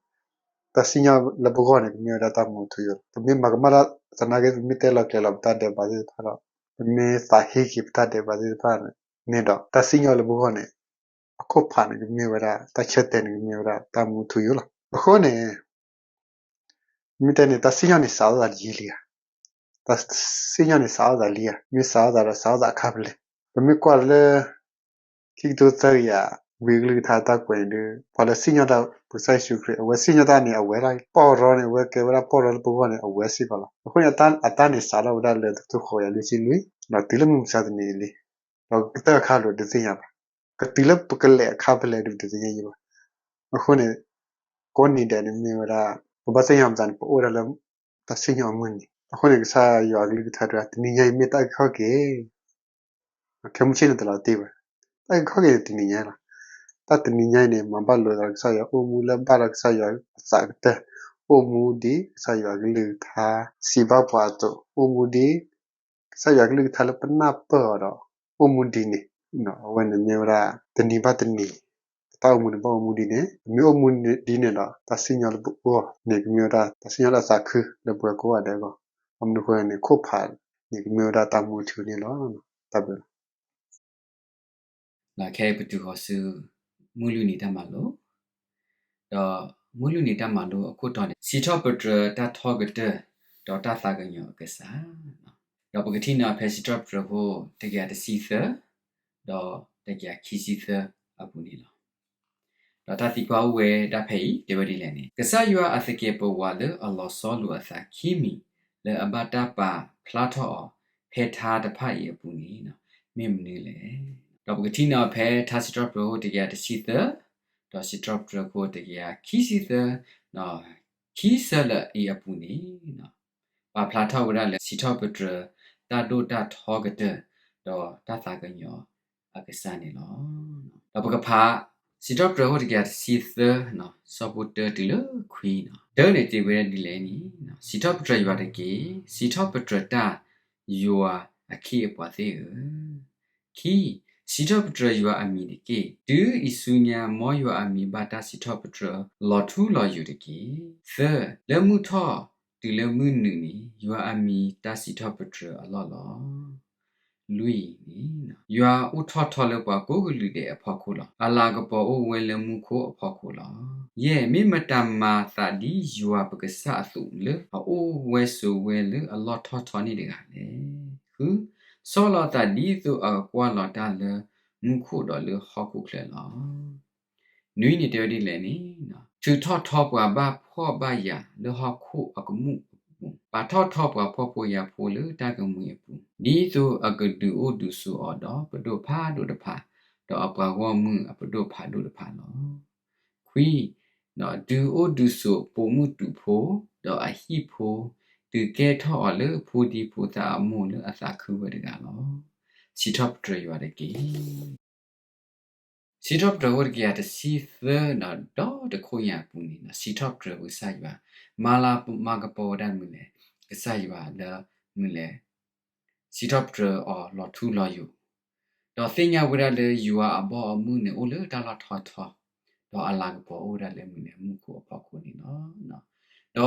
တၢ်စံၣ်ညီၣ်လၢပဂီၢ်န့ၣ် ကမ့ၢ်ဝဲဒၣ်တၢ်မူထူယိာ်လီၤ. ပမ့ၢ်မၤကမၣ်တၢ်သနာ်က့ ပမ့ၢ်တဲလီၤကျဲၤလီၤပတၢ်ဒဲးဘးသ့ၣ်တဖၣ်ဒီး ပမ့ၢ်သးဟ့က့ၤပတၢ်ဒဲးဘးသ့ၣ်တဖၣ်န့ၣ်ဒီး တၢ်စံၣ်ညီၣ်လၢပဂီၢ်န့ၣ် အခိၣ်ဖးန့ၣ် ကမ့ၢ်ဝဲဒၣ် တၢ်ဆၢတဲာ်န့ၣ် ကမ့ၢ်ဝဲဒၣ်တၢ်မူထူယိာ်လီၤ. အဃိန့ၣ် မ့ၢ်တဲန့ၣ် တၢ်စံၣ်ညီၣ်န့ၣ်စးထီၣ်သးတယံာ်လံဧါ. တၢ်စံၣ်ညီၣ်န့ၣ်စးထီၣ်သးလံဧါ, မ့ၢ်စးထီၣ်သးဒီးစးထီၣ်သးအခါဖဲလဲၣ်. ပမ့ၢ်ကွၢ်လၢ ခံကထိသၢကယၤ ဝံအကလုၢ်ကထါတၢ်ကွဲးန့ၣ်ဒီး ပှၤလၢစံၣ်ညီၣ်တၢ်ပကစၢ်ယ့ၣ်ၡူးခရံာ် အဝဲစံၣ်ညီၣ်တၢ်န့ၣ် အဝဲဒၣ်ပီၢ်ရီန့ၣ် အဝဲကဲဝဲဒၣ်ပီၢ်ရီလၢပဂီၢ်န့ၣ် အဝဲစ့ၢ်ကီးလီၤ. အဃိန့ၣ် အတၢ်န့ၣ်စးထီၣ်ဝဲဒၣ်လၢတကထိဃိးကယၤလွံၢ်ဆံလွံၢ် ဒီးတုၤလၢမုၢ်မဆါတနံၤအံၤလံ. ဒီးကတၢၢ်အခါလိာ်ဒုးသ့ၣ်ညါဘၣ်, ကတုၤလၢပကလဲၤအခါဖဲလဲၣ်ဒုးတသ့ၣ်ညါယံၤဘၣ်. အဃိန့ၣ် ကိးနံၤဒဲးန့ၣ်မ့ၢ်ဝဲဒၣ် ပဘၣ်သ့ၣ်ညါပသးန့ၣ် ပအိၣ်ဝဲဒၣ်လၢ တၢ်စံၣ်ညီၣ်အမုၢ်နံၤ. အဃိန့ၣ် ကစၢ်ယွၤအကလုၢ်ကထါတဲဝဲဒၣ် တနံၤညါအံၤမ့ၢ်တၢ်အုၣ်ခီၣ်က့ၤ ခဲမုၢ်ဆ့ၣ်န့ၣ်တလီၤတံၢ်ဘၣ်. တၢ်အုၣ်ခီၣ်က့ၤန့ၣ်တနံၤညါလီၤ. တၢ်တနံၤညါအံၤန့ၣ် မၤဘၣ်လိာ်သးဒီးကစၢ်ယွၤ အိၣ်မူလၢဘၣ်ဒီးကစၢ်ယွၤအသးကတၢၢ်, အိၣ်မူဒ်ကစၢ်ယွၤအကလုၢ်ကထါစံးဘၣ်ပှၤအသိး, အိၣ်မူဒ် ကစၢ်ယွၤအကလုၢ်ကထါလၢပနၢ်ပၢၢ်အီၤဒီး အိၣ်မူဒ်န့ၣ်, အဝဲန့ၣ်မ့ၢ်ဝဲဒၣ် တနံၤဘၣ်တနံၤ ပတၢ်အိၣ်မူန့ၣ်ဘၣ်အိၣ်မူဒ်န့ၣ်, ပမ့ၢ်အိၣ်မူဒ်န့ၣ်ဒီး တၢ်စံၣ်ညီၣ်လၢပအိၣ်န့ၣ် ကမ့ၢ်ဝဲဒၣ်တၢ်စံၣ်ညီၣ်လၢအသးခုလၢပှၤကိးဂၤဒဲးအဂီၢ်, အမနုၤအဃိန့ၣ် ခိၣ်ဖးန့ၣ် ကမ့ၢ်ဝဲဒၣ်တၢ်မူထူန့ၣ်လီၤ. တၢ်ဘျုးလီၤ. ခဲအံၤပတုၤဃီၤဆူ မုၢ်လွံၢ်နံၤတၢ်မၤလိ, ဒီးမုၢ်လွံၢ်နံၤတၢ်မၤလိအခိၣ်တီန့ၣ် စံးထီၣ်ပတြၢၤတၢ်ထီကတၢၢ် ဒီးတၢ်သးကညီၤအကစၢ်, ဒီးပကထံၣ်န့ၢ်ဖဲစံးထီၣ်ပတြၢၤခိၣ်တကယၤတဆံသၢ ဒီးတကယၤခံဆံသၢအပူၤန့ၣ်လီၤ. ဒီးတၢ်သံကွၢ်အိၣ်ဝဲဒၣ်ဖဲအံၤ တဲဝဲဒ်လဲၣ်န့ၣ်, ကစၢ်ယွၤအသကဲးပဝးလၢအလီၤဆီလိာ်အသးခံမံၤ လၢအဘၣ်တၢ်ပာ်ဖျါထီၣ်အီၤ ဖဲထါတဖၣ်အံၤအပူၤန့ၣ် မ့ၢ်မနုၤလဲၣ်. ဒီးပကထံၣ်န့ၢ်ဖဲထါစံးထီၣ်ပတြၢၤခိၣ်တကယၤတဆံသၢ ဒီးစံးထီၣ်ပတြၢၤခိၣ်တကယၤခံဆံသၢ ခံဆၢလၢအံၤအပူၤန့ၣ် ပာ်ဖျါထီၣ်ဝဲဒၣ်လၢ စံးထီၣ်ပတြၢၤ တၢ်ဒိၣ်တၢ်ထီကတၢၢ် ဒီးတၢ်သးကညီၤအကစၢ်န့ၣ်လီၤ. ဒီးပကဖး စံးထီၣ်ပတြၢၤခိၣ်တကယၤတဆံသၢ ဆၢဖိတၢတုၤလၢခွံန့ၣ်, တၢန့ၣ်တဲဝဲဒ်လဲၣ်န့ၣ်, စံးထီၣ်ပတြၢၤယွၤတက့ၢ်. စံးထီၣ်ပတြၢၤတၢ် ယွၤအခ့အပှၤသ့ၣ်ဧၢ. ခံ, စံးထီၣ်ပတြၢၤယွၤအမံၤတက့ၢ်. တုၤအံၤဆူညါ မ်ယွၤအမံၤဘၣ်တၢ်စံးထီၣ်ပတြၢၤ လီၤထူလီၤယိာ်တက့ၢ်. သၢ, လၢမုၢ်ထီၣ်တုၤလၢမုၢ်နုာ်န့ၣ် ယွၤအမံၤတၢ်စံးထီၣ်ပတြၢၤအလီၢ်လီၤ. လွံၢ်န့ၣ်, ယွၤအိၣ်ထီၣ်ထီလၢပှၤကိးကလုာ်ဒဲးအဖီခိၣ်လီၤ. အလၤကပီၤအိၣ်ဝဲလၢမူခိၣ်အဖီခိၣ်လီၤ. ယဲၢ်, မ့ၢ်မတၤမၤသးဒ်ယွၤပကစၢ်အသိးလၢအအိၣ်ဝဲဆိးဝဲလၢအလီၢ်ထီၣ်ထီန့ၣ်တဂၤလဲၣ်. ဃု, ဆီၣ်လီၤအသးဒ်သိးအကကွၢ်လီၤတၢ်လၢမူခိၣ်ဒီးလၢဟီၣ်ခိၣ်ချၢလီၤ. နွံန့ၣ်တဲဝဲဒ်လဲၣ်န့ၣ်, ထုးထီၣ်ထီပှၤဘၣ်ဖှီၣ်ဘၣ်ယာ်လၢဟီၣ်ခိၣ်အကမူၣ်အပူၤ, ပာ်ထီၣ်ထီပှၤဖှီၣ်ဖိယာ်ဖိလၢတၢ်ကမှံၤအပူၤ, ဒ်သိးအကဒုးအိၣ်ဒုးဆိးအီၤဒီးပဒိၣ်ဖးဒိၣ်တဖၣ်, ဒီးအပှၤဂီၢ်မုၢ်အပဒိၣ်ဖးဒိၣ်တဖၣ်လီၤ. ခွံ, ဒုးအိၣ်ဒုးဆိးပိာ်မုၣ်တူာ်ဖိ, ဒီးအဟံၣ်ဖိ, ဒုးကဲထီၣ်အီၤလၢဖိဒံဖိသၣ်အမိၢ်လၢအသးခုဝဲတဂၤလီၤ. စံးထီၣ်ပတြၢၤယွၤတက့ၢ်. စံးထီၣ်ပတြၢၤခိၣ်တကယၤတဆံသၢဒီး ဒီတခိၣ်ညါအပူၤန့ၣ် စံးထီၣ်ပတြၢၤပကစၢ်ယွၤ, မၤလၤမၤကပီၤဝဲဒၣ်မနုၤလဲၣ်, ကစၢ်ယွၤလၢမနုၤလဲၣ်, စံးထီၣ်ပတြၢၤအီၤလီၤထူလီၤယိာ်, ဒီးသ့ၣ်ညါဝဲဒၣ်လၢယွၤအဘီအမုၢ်န့ၣ်အိၣ်လၢတၢ်လီၢ်ထီထီ, ဒီးအလၤကပီၤအိၣ်ဝဲဒၣ်လၢမနုၤလဲၣ် မူခိၣ်အဖီခိၣ်န့ၣ်လီၤ. ဒီး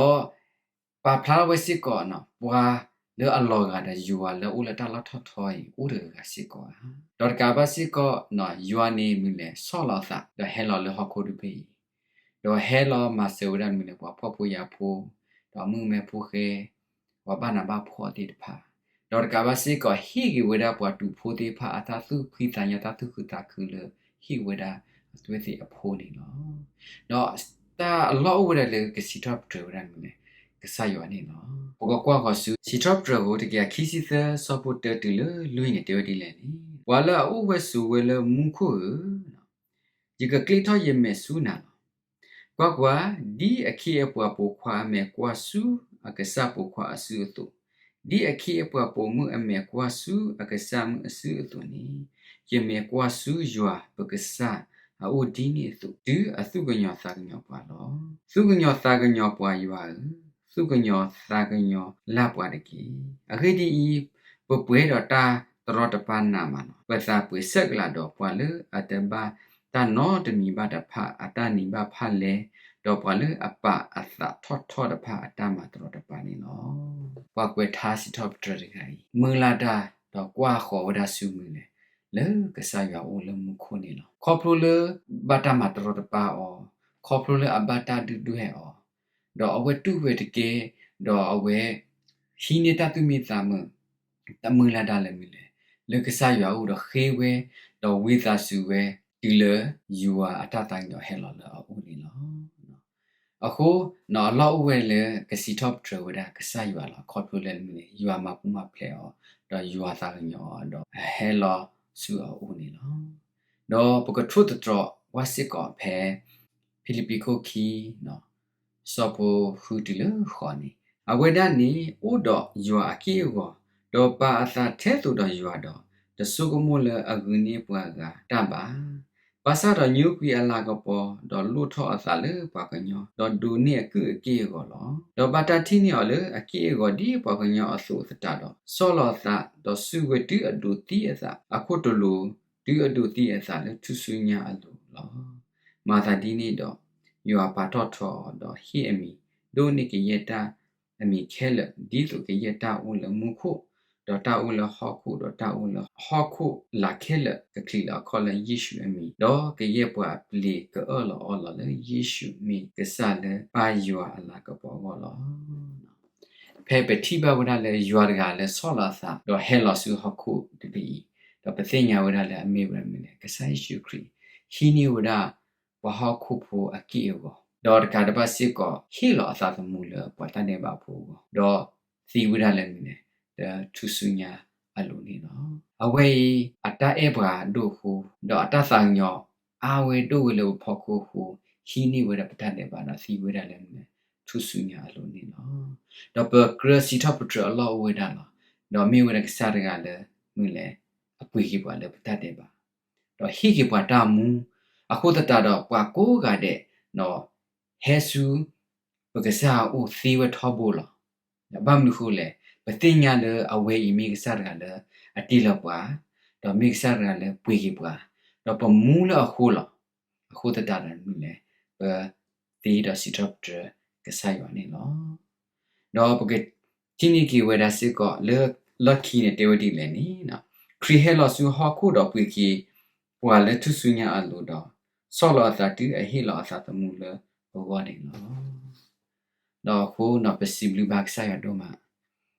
ပာ်ဖျါထီၣ်ဝဲစ့ၢ်ကီး ပှၤလၢအလီၤဂာ်ဒီးယွၤလၢအိၣ်လၢတၢ်လီၢ်ထီၣ်ထီအံၤ အိၣ်တဂၤဂၤစ့ၢ်ကီးဧါ. ဒီးတကးဘၣ်စ့ၢ်ကီး ယွၤန့ၣ်မနုၤလဲၣ် ဆီၣ်လီၤအသး ဒီးဟဲလီၤလၢဟီၣ်ခိၣ်တဘ့ၣ်အံၤ, ဒီးဟဲလီၤမၤစၢၤဝဲဒၣ်မနုၤလဲၣ် ပှၤဖှီၣ်ဖိယာ်ဖိ, ဒီးမုၣ်ကမဲဖိဃဲ, ပှၤဘၣ်နးဘၣ်ဖှီၣ်သ့ၣ်တဖၣ်, ဒီးတကးဘၣ်စ့ၢ်ကီး ဟ့ၣ်က့ၤဝဲဒၣ်ပှၤတူာ်ဖိသ့ၣ်တဖၣ် အတၢ်သူၣ်ဖှံသးညီ တၢ်သူၣ်ခုသးခုလၢ ဟ့ၣ်ဝဲဒၣ်အသွဲၣ်သ့ၣ်အဖိန့ၣ်လီၤ. ဒီးတၢ်အလီၢ်အိၣ်ဝဲဒၣ်လၢကစံးထီၣ်ပတြၢၤဝဲဒၣ်မနုၤလဲၣ် ကစၢ်ယွၤန့ၣ်လီၤ. ပကကွၢ်ဃီၤဆူ စံးထီၣ်ပတြၢၤခိၣ်တကယၤခံဆံသၢ ဆၢဖိတၢတုၤလၢလွံၢ်န့ၣ် တဲဝဲဒ်လဲၣ်န့ၣ်, ပှၤလၢအအိၣ်ဝဲဆိးဝဲလၢမူခိၣ်ဧၢ, ယကကျ့ထီၣ်ယမဲာ်ဆူနၤလီၤ. ကွၢ်ကွၢ်, ဒ်အခ့အပှၤပိာ်ခွါအမဲာ်ကွၢ်ဆူအကစၢ်ပိာ်ခွါအစုအသိး, ဒ်အခ့အပှၤပိာ်မုၣ်အမဲာ်ကွၢ်ဆူအကစၢ်မုၣ်အစုအသိးန့ၣ်, ယမဲာ်ကွၢ်ဆူယွၤပကစၢ်အအိၣ်ဒ်န့ၣ်အသိး, တုၤအသူၣ်ကညီၤသးကညီၤပှၤလီၤ. သူၣ်ကညီၤသးကညီၤပှၤယွၤဧၢ, သူၣ်ကညီၤသးကညီၤလၢ်ပှၤတက့ၢ်. အဂ့ၢ်ဒ်အံၤ, ပပှဲၤဒီးတၢ်တရီတပါနးမးလီၤ. ပသးပှဲၤဆဲးကျးဒီး ပှၤလၢအတဘၣ်တၢ်နီတမံၤဘၣ်တဖၣ်အတၢ်နံၤဘၣ်ဖၣ်လဲ, ဒီးပှၤလၢအပာ်အသးထီၣ်ထီတဖၣ်အတၢ်မၤတရီတပါန့ၣ်လီၤ. ပှၤကွဲးထါစံးထီၣ်ပတြၢၤတဂၤအံၤ မုၢ်လၢ်တၢ်ဒီးကွၢ်ဃီၤဝဲဒၣ်ဆူမနုၤလဲၣ်, လၢကစၢ်ယွၤအိၣ်လၢမူခိၣ်န့ၣ်လီၤ. ခီဖျိလၢဘၣ်တၢ်မၤတရီတပါအီၤ, ခီဖျိလၢအဘၣ်တၢ်ဒုၣ်ဒွဲၣ်အီၤ, ဒီးအဝဲတူၢ်ဝဲတက့ၢ်, ဒီးအဝဲဟံးန့ၢ်တၢ်သူၣ်မံသးမုာ် တၢ်မုၢ်လၢ်ဒၣ်လၢမနုၤလဲၣ်, လၢကစၢ်ယွၤအအိၣ်ဒီးဃ့ဝဲ, ဒီးဝံသးစူၤဝဲ တုၤလၢယွၤအတၢ်သးကညီၤဟဲလီၤလၢအအိၣ်န့ၣ်လီၤ. အဃိ အလီၢ်အိၣ်ဝဲလၢကစံးထီၣ်ပတြၢၤဝဲဒၣ်ကစၢ်ယွၤလီၤ. ခီဖျိလၢမနုၤလဲၣ်, ယွၤမၤပူၤမၤဖျဲးအီၤ, ဒီးယွၤသးကညီၤအီၤ, ဒီးအဟဲလီၤဆူအအိၣ်န့ၣ်လီၤ. ဒီးပကထိၣ်သတြီၤဝဲစ့ၢ်ကီးဖဲ ဖံလံးပံးခိၣ်ခံ ဆၢဖိဃုတုၤလၢဃိးန့ၣ်, အဝဲဒၣ်န့ၣ်အိၣ်ဒီးယွၤအက့ၢ်အဂီၤ, ဒီးပာ်အသးထဲသိးဒီးယွၤဒီး, တဆိကမိၣ်လၢအဂုာ်န့ၢ်ပှၤဂၤတၢ်ဘၣ်. ဘၣ်ဆၣ်ဒီးညိကွံာ်အလၤကပီၤ, ဒီးလိၣ်ထီၣ်အသးလၢပှၤကညီ, ဒီးဒိးန့ၢ်အကုၢ်အက့ၢ်အဂီၤလီၤ. ဒီးဘၣ်တၢ်ထံၣ်န့ၢ်အီၤလၢအက့ၢ်အဂီၤဒ်ပှၤကညီအသိးသတးဒီး, ဆီၣ်လီၤအသး, ဒီးစူၢ်ဝဲတုၤအဒိးသံအသးအခိၣ်တလိၤ, တုၤအဒိးသံအသးလၢထူၣ်စုညါအလိၤလီၤ. မၤသးဒ်န့ၣ်ဒီး, ယွၤပာ်ထီၣ်ထီအီၤ, ဒီးဟ့ၣ်အမံၤ, ဒိးန့ၢ်ကယဲၢ်တၢ်အမံၤခဲလၢာ်, ဒ်သိးကယဲၢ်တၢ်အိၣ်လၢမူခိၣ်, ဒီးတၢ်အိၣ်လၢဟီၣ်ခိၣ်, ဒီးတၢ်အိၣ်လၢဟီၣ်ခိၣ်လာ်ခဲလၢာ်, ကချံးလီၤအခီၣ်လၢယ့ၣ်ၡူးအမံၤ, ဒီးကယဲၢ်ပှၤအပျ့ၤကအၢၣ်လီၤအီလီၤလၢယ့ၣ်ၡူးမ့ၢ်ကစၢ်လၢပၢ်ယွၤအလၤကပီၤအဂီၢ်လီၤ. ဖဲပထံၣ်ဘၣ်ဝဲဒၣ်လၢယွၤတဂၤလၢဆီၣ်လီၤအသး ဒီးဟဲလီၤဆူဟီၣ်ခိၣ်တဘ့ၣ်အံၤ, ဒီးပသ့ၣ်ညါဝဲဒၣ်လၢအမ့ၢ်ဝဲဒၣ်မနုၤလဲၣ်, ကစၢ်ယ့ၣ်ၡူးခရံာ် ဟံးန့ၢ်ဝဲဒၣ်ပှၤဟီၣ်ခိၣ်ဖိအက့ၢ်အဂီၤ, ဒီးတကးဒံးဘၣ်စ့ၢ်ကီး ဟ့ၣ်လီၤအသးသမူလၢပှၤတၢ်ဒဲးဘးဖိအဂီၢ်, ဒီးသံဝဲဒၣ်လၢမနုၤလဲၣ်, လၢထူၣ်စုညါအလိၤန့ၣ်လီၤ. အဝဲအံၤအတၢ်အဲၣ်ပှၤဒိၣ်အဃိ, ဒီးအတၢ်သးကညီၤအါဝဲဒိၣ်ဝဲလၢပဖီခိၣ်အဃိ, ဟံးန့ၢ်ဝဲဒၣ်ပတၢ်ဒဲးဘးဒီးသံဝဲဒၣ်လၢမနုၤလဲၣ်, ထူၣ်စုညါအလိၤန့ၣ်လီၤ. ဒီးပကြၢးစံးထီၣ်ပတြၢၤအလီၢ်အိၣ်ဝဲဒၣ်လီၤ. ဒီးမ့ၢ်ဝဲဒၣ်ကစၢ်တဂၤလၢမနုၤလဲၣ်, အပှ့ၤက့ၤပှၤလၢပတၢ်ဒဲးဘး, ဒီးဟ့ၣ်က့ၤပှၤတၢ်မူ, အဃိသတးဒီးပှၤကိးဂၤဒဲး ဟဲဆူ ပကစၢ်အအိၣ်သ့ဝဲထီဘိလီၤ. ဘၣ်မနုၤအဃိလဲၣ်, ပသ့ၣ်ညါလၢအဝဲအံၤမ့ၢ်ကစၢ်တဂၤလၢအတ့လီၤပှၤ, ဒီးမ့ၢ်ကစၢ်တဂၤလၢပှ့ၤက့ၤပှၤ, ဒီးပမူလၢအဃိလီၤ. အဃိသတးဒီးမနုၤလဲၣ်, ပသ့ဒီးစံးထီၣ်ပတြၢၤကစၢ်ယွၤန့ၣ်လီၤ. ဒီးပကထံၣ်န့ၢ်က့ၤဝဲဒၣ်စ့ၢ်ကီးလၢ လီၢ်ခံန့ၣ်တဲဝဲဒ်လဲၣ်န့ၣ်, ခရံာ်ဟဲလီၤဆူဟီၣ်ခိၣ်ဒီးပှ့ၤက့ၤပှၤလၢထူၣ်စုညါအလိၤဒီး, ဆီၣ်လီၤအသးတုၤအဟ့ၣ်လီၤအသးသမူလၢပဂီၢ်န့ၣ်လီၤ. ဒီးအဃိန့ၣ် ပစံးဘျုးဘၣ်ကစၢ်ယွၤဒိၣ်မး,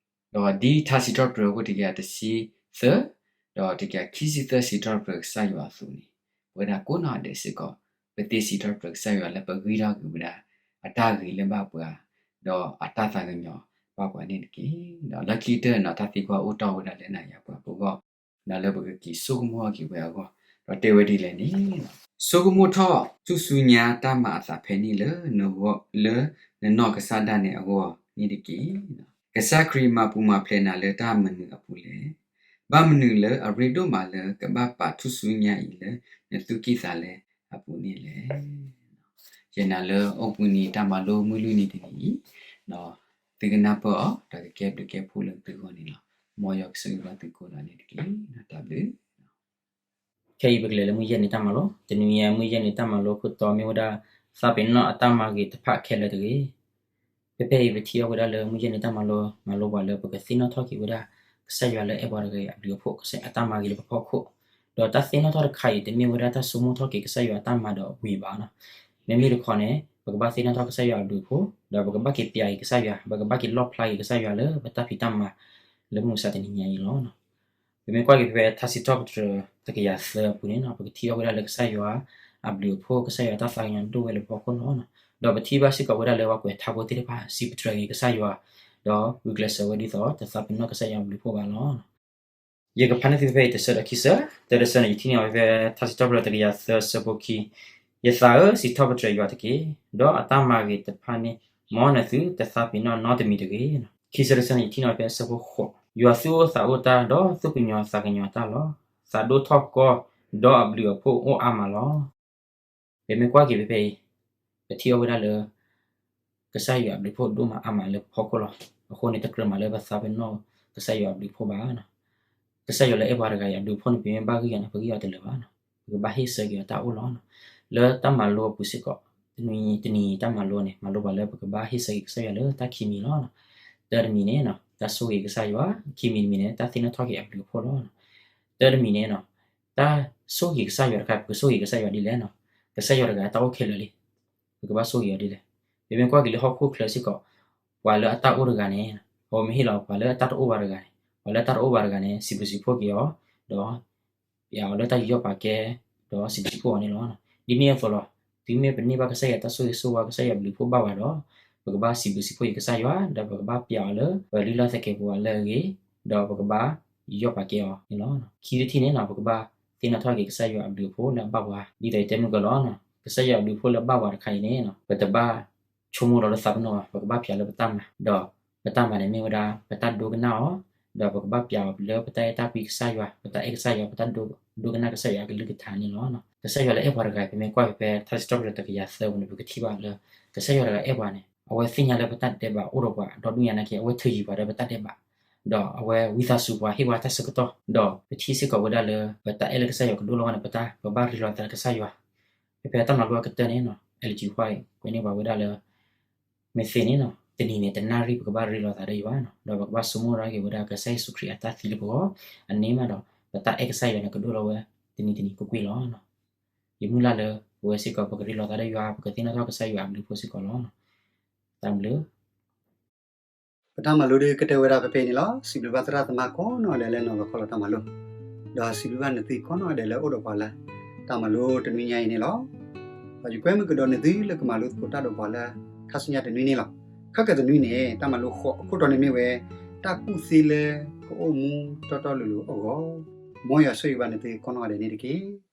ဒီးဒ်ထါစံးထီၣ်ပတြၢၤအခိၣ်တကယၤတဆံသၢ, ဒီးတကယၤခံဆံသၢစံးထီၣ်ပတြၢၤကစၢ်ယွၤအသိးန့ၣ်, ပဝဲဒၣ်ကိးနီၢ်ဒဲးစ့ၢ်ကီး, ပသ့စံးထီၣ်ပတြၢၤကစၢ်ယွၤလၢပဂံၢ်ထီၣ်က့ၤဝဲဒၣ် အတၢ်ဂ့ၤလၢဘၣ်ပှၤ, ဒီးအတၢ်သးကညီၤဘၣ်ပှၤန့ၣ်တက့ၢ်. ဒီးလၢခံကတၢၢ်န့ၣ် တၢ်သံကွၢ်အိၣ်တီၢ်ဝဲဒၣ်လၢနၤယၤပှၤပဂီၢ်, ဒီးလၢပကက့ၤဆိကမိၣ်က့ၤဝဲအဂီၢ်, ဒီးတဲဝဲဒ်လဲၣ်န့ၣ်, ဆိကမိၣ်ထီၣ်ထူၣ်စုညါတၢ်မၤအသးဖဲန့ၣ်လၢနဂီၢ်, လၢနနီၢ်ကစၢ်ဒၣ်နဲအဂီၢ်န့ၣ်တက့ၢ်. ကစၢ်ခရံာ်မၤပူၤမၤဖျဲးနၤလၢတၢ်မနုၤအပူၤလဲၣ်. ဘၣ်မနုၤလၢအရ့ဒိၣ်မးလၢကဘၣ်ပာ်ထူၣ်စုညါအံၤလၢနသူၣ်ကံၢ်သးလဲအပူၤန့ၣ်လဲၣ်. ယနာ်လၢအိၣ်ဘှံးနံၤတၢ်မၤလိမုၢ်လွံၢ်နံၤတနံၤအံၤ, သုကနၢ်ပၢၢ်အီၤ ဒီးကကဲဘျုးကဲဖှိၣ်လၢသုဂီၢ်န့ၣ်လီၤ. မ်ယွၤကဆိၣ်ဂ့ၤဘၣ်သုကိးဂၤဒဲးန့ၣ်တက့ၢ်. တၢ်ဘျုး ခဲအံၤပကလဲၤလၢမုၢ်ယဲၢ်နံၤတၢ်မၤလိ, တနံၤအံၤမုၢ်ယဲၢ်နံၤတၢ်မၤလိခိၣ်တီမ့ၢ်ဝဲဒၣ် သးပ့ၤနီၣ်အတၢ်မၤဂ့ၤတဖၣ်ခဲလၢာ်တဂ့ၤ. ဖဲဖဲအံၤပထံၣ်အီၤဝဲဒၣ်လၢမုၢ်ယဲၢ်နံၤတၢ်မၤလိ မၤလိပှၤလၢပကသ့ၣ်နီၣ်ထီၣ်က့ၤဝဲဒၣ် ကစၢ်ယွၤလၢအဲၣ်ပှၤတဂၤအံၤအဘျုးအဖှိၣ် အတၢ်မၤဂ့ၤလၢပဖီခိၣ်, ဒီးတၢ်သ့ၣ်နီၣ်ထီၣ်တခါအံၤ တမ့ၢ်ဝဲဒၣ်တၢ်ဆိကမိၣ်ထီၣ်က့ၤကစၢ်ယွၤအတၢ်မၤဒီးဝံၤဘၣ်နီၤ. မ့မ့ၢ်တခီန့ၣ် ပကဘၣ်သ့ၣ်နီၣ်ထီၣ်ကစၢ်ယွၤအဘျုးအဖှိၣ်, ဒီးပကဘၣ်က့ၤပျးက့ၤကစၢ်ယွၤ, ပကဘၣ်က့ၤလီၣ်ဖျါက့ၤကစၢ်ယွၤလၢပတၢ်ဖံးတၢ်မၤ လၢမုၢ်မဆါတနံၤညါအံၤလီၤ. ပမ့ၢ်ကွၢ်က့ၤဖဲထါစံးထီၣ်ပတြၢၤတကယၤသၢအပူၤန့ၣ်နီၤ ပကထံၣ်အီၤဝဲဒၣ်လၢကစၢ်ယွၤအဘျုးအဖှိၣ် ကစၢ်ယွၤတၢ်သးကညီၤဒိၣ်ဝဲလၢပဖီခိၣ်လီၤ. ဒီးပထံၣ်ဘၣ်စ့ၢ်ကီးဝဲဒၣ်လၢပှၤကွဲးထါဖိသ့ၣ်တဖၣ် စံးပတြၢၤက့ၤကစၢ်ယွၤ, ဒီးဂုာ်ကျဲးစၢးဝဲဒ်သိး တသးပ့ၤနီၣ်ကစၢ်ယွၤအဘျုးအဖှိၣ်ဘၣ်လီၤ. ယကဖးန့ၢ်သုဖဲအံၤတဆၢဒီးခံဆၢ, တၢတဆၢန့ၣ် ယထံၣ်န့ၢ်အီၤဖဲထါစံးထီၣ်ပတြၢၤတကယၤသၢအဆၢဖိခံ, ယသးဧၢ, စံးထီၣ်ပတြၢၤယွၤတက့ၢ်, ဒီးအတၢ်မၤဂ့ၤတဖၣ်န့ၣ် မ်နသုတသးပ့ၤနီၣ်နီတမံၤတဂ့ၤ. ခံဆၢတဆၢန့ၣ် ယထံၣ်န့ၢ်အီၤဖဲအဆၢဖိဃိး, ယွၤသူၣ်အိၣ်သးအိၣ်တၢ် ဒီးသူၣ်ကညီၤသးကညီၤတၢ်လီၤ. သးဒိၣ်ထီၣ်ကီ ဒီးအဘျုးအဖှိၣ်အိၣ်အါမးလီၤ. ပမ့ၢ်ကွၢ်က့ၤဖဲဖဲအံၤ, ပထံၣ်အီၤဝဲဒၣ်လၢ ကစၢ်ယွၤအဘျုးအဖှိၣ်ဒိၣ်မးအါမးလၢပဖီခိၣ်လီၤ. အဃိန့ၣ် တကြၢးမးလၢပသးပ့ၤနီၣ်ကစၢ်ယွၤအဘျုးအဖှိၣ်ဘၣ်. ကစၢ်ယွၤလၢအဲၣ်ပှၤတဂၤအံၤ အဘျုးအဖှိၣ်န့ၣ် ပမ့ၢ်ဘၣ်ဂံၢ်အီၤန့ၣ် ပဂံၢ်အီၤတလၢာ်ဘၣ်. ပကဘၣ်ဟ့ၣ်ဆၢက့ၤအီၤတၢ်အိၣ်လီၤ. လၢတၢ်မၤလိအပူၤစ့ၢ်ကီး, တနံၤတနံၤတၢ်မၤလိန့ၣ် မၤလိပှၤလၢပကဘၣ်ဟ့ၣ်ဆၢက့ၤကစၢ်ယွၤလၢတၢ်ခံမံၤလီၤ. တၢတမံၤန့ၣ် တၢ်ဆိၣ်ဂ့ၤကစၢ်ယွၤ, ခံမံၤတမံၤန့ၣ် တၢ်သ့ၣ်နီၣ်ထီၣ်က့ၤအဘျုးအဖှိၣ်လီၤ. တၢတမံၤန့ၣ် တၢ်ဆိၣ်ဂ့ၤကစၢ်ယွၤတခါ ပကဆိၣ်ဂ့ၤကစၢ်ယွၤဒ်လဲၣ်နီၤ. ကစၢ်ယွၤတဂၤတၢ်အိၣ်ခဲလၢာ်လံ. ပကဘၣ်ဆိၣ်ဂ့ၤအီၤဒ်လဲၣ်. ပမ့ၢ်ကွၢ်က့ၤလၢဟီၣ်ခိၣ်ချၢစ့ၢ်ကီး ပှၤလၢအတၢ်အိၣ်တဂၤန့ၣ် အဝဲမ့ၢ်ဟ့ၣ်လီၤပှၤလၢအတၢ်တအိၣ်ဘၣ်တဂၤန့ၣ်, ပှၤလၢအတၢ်တအိၣ်ဘၣ်တဂၤန့ၣ် စံးဘျုးစံးဖှိၣ်က့ၤအီၤ, ဒီး ပျးအီၤလၢတၢ်ယူးယီၣ်ပာ်ကဲ, ဒီးစံးဘျုးစံးဖှိၣ်အီၤန့ၣ်လီၤ. ဒ်န့ၣ်အသိးလီၤ. တုၤမ့ၢ်ပန့ၢ်ဘၣ်ကစၢ်ယွၤတၢ်ဆိၣ်ဂ့ၤဆိၣ်ဝါ ကစၢ်ယွၤဘျုးဖှိၣ်ဘၣ်ဝဲဒီး ပကဘၣ်စံးဘျုးစံးဖှိၣ်က့ၤကစၢ်ယွၤ, ဒီးပကဘၣ်ပျးအီၤလၢပလုၢ်လၢ်သကဲာ်ပဝးလၢအဂ့ၤ, ဒီးပကဘၣ်ယူးယီၣ်ပာ်ကဲအီၤန့ၣ်လီၤ. ခံထံၣ်တထံၣ်န့ၣ် ပကဘၣ်သ့ၣ်နီၣ်ထီၣ်က့ၤကစၢ်ယွၤအဘျုးအဖှိၣ်လၢအဘၣ်ပှၤ, ဒ်သိးယတဲမုၢ်ကီၢ်လီၤ. ကစၢ်ယွၤအဘျုးအဖှိၣ်လၢအဘၣ်ပှၤတခါအံၤန့ၣ် ပတဘၣ်ဆိကမိၣ်ဒီးလၢသးပ့ၤနီၣ်ဘၣ်, ပကဘၣ်ပျးလၢပတၢ်မၤ, ဒီးပတၢ်မၤန့ၣ်မ့ၢ်ဝဲဒၣ် ပတၢ်ဒိကနၣ်အီၤ, ဒီးပကဘၣ်ပျးအီၤလၢပတၢ်အဲၣ်တၢ်ကွံကစၢ်ယွၤ, ပတၢ်အဲၣ်ကစၢ်ယွၤ, ပတၢ်ဒိကနၣ်ကစၢ်ယွၤအကလုၢ်ကထါန့ၣ်လီၤ. ကစၢ်ယွၤလၢအဲၣ်ပှၤတဂၤ ပမ့ၢ်ကွၢ်ဖဲဖဲ ထါစံးထီၣ်ပတြၢၤတကယၤသၢပူၤန့ၣ် ပကထံၣ်ဘၣ်လၢ ကစၢ်ယွၤတဂၤအဲၣ်ပှၤန့ၣ် အဝဲသ့ၣ်ညါလၢပတၢ်ဒဲးဘးအိၣ်ဒီးပှၤ ဒီဒူၣ်ညါနာ်က့ အဝဲထုးယံၤပှၤဒီးပတၢ်ဒဲးဘး, ဒီးအဝဲဝံသးစူၤပှၤ ဟ့ၣ်ပှၤတၢ်ဆၢကတီၢ်, ဒီးပထံၣ်စ့ၢ်ကီးဝဲဒၣ်လၢ ပတၢ်အဲၣ်လၢကစၢ်ယွၤကဒိၣ်လီၤဝဲန့ၣ် ပတၢ် ပကဘၣ်ရ့လိာ်သးလၢကစၢ်ယွၤ. ဖဲဖဲတၢ်မၤလိအကတၢၢ်န့ၣ် Ellen G White ကွဲးန့ၢ်ပှၤဝဲဒၣ်လၢ မ့ၢ်သ့န့ၣ် တနံၤန့ၣ် တနၣ်ရံၣ် ပကဘၣ်ရ့လိာ်သးဒီးယွၤ, ဒီးပကဘၣ်ဆိကမိၣ်ဒၣ်က့ၤဝဲဒၣ်ကစၢ်ယ့ၣ်ၡူးခရံာ်အတၢ်သံလၢပဂီၢ်, အန့ၣ်မးဒီး ပတၢ်အဲၣ်ကစၢ်ယွၤန့ၣ် ကဒိၣ်လီၤဝဲတနံၤတနံၤကွ့ၢ်ကွ့ၢ်လီၤ. ယမုၢ်လၢ်လၢ ပဝဲစ့ၢ်ကီး ပကရ့လိာ်သးဒီးယွၤ, ပကသ့ၣ်နီၣ်ထီၣ်ကစၢ်ယွၤအဘျုးအဖှိၣ်စ့ၢ်ကီးလီၤ. တၢ်ဘျုး ပတၢ်မၤလိဒုးကတၢၢ်ဝဲဒၣ်ဖဲဖဲအံၤန့ၣ်လီၤ. စံးဘျုးဘၣ်သရၣ်သမါကိးနီၢ်ဂၤဒဲးလၢနီၤလီၤခီလီၤတၢ်မၤလိ, ဒီးစံးဘျုးဘၣ်နသုကိးနီၢ်ဂၤဒဲးလၢအိၣ်ဒီးပှၤလၢ တၢ်မၤလိတနွံညါအံၤန့ၣ်လီၤ. ဒီးယကွဲမုာ်ကဒီးနသုလၢကမၤလိသကိးတၢ်ဒီးပှၤလၢ ခါဆူညါတနွံန့ၣ်လီၤ. ခဲကတနွံန့ၣ် တၢ်မၤလိဃိးအခိၣ်တီန့ၣ်မ့ၢ်ဝဲ တၢ်ကူၣ်သ့လၢကအိၣ်မူတီတီလိၤလိၤအဂီၢ်, မ်ယွၤဆိၣ်ဂ့ၤဘၣ်နသုကိးနီၢ်ဂၤဒဲးန့ၣ်တက့ၢ်.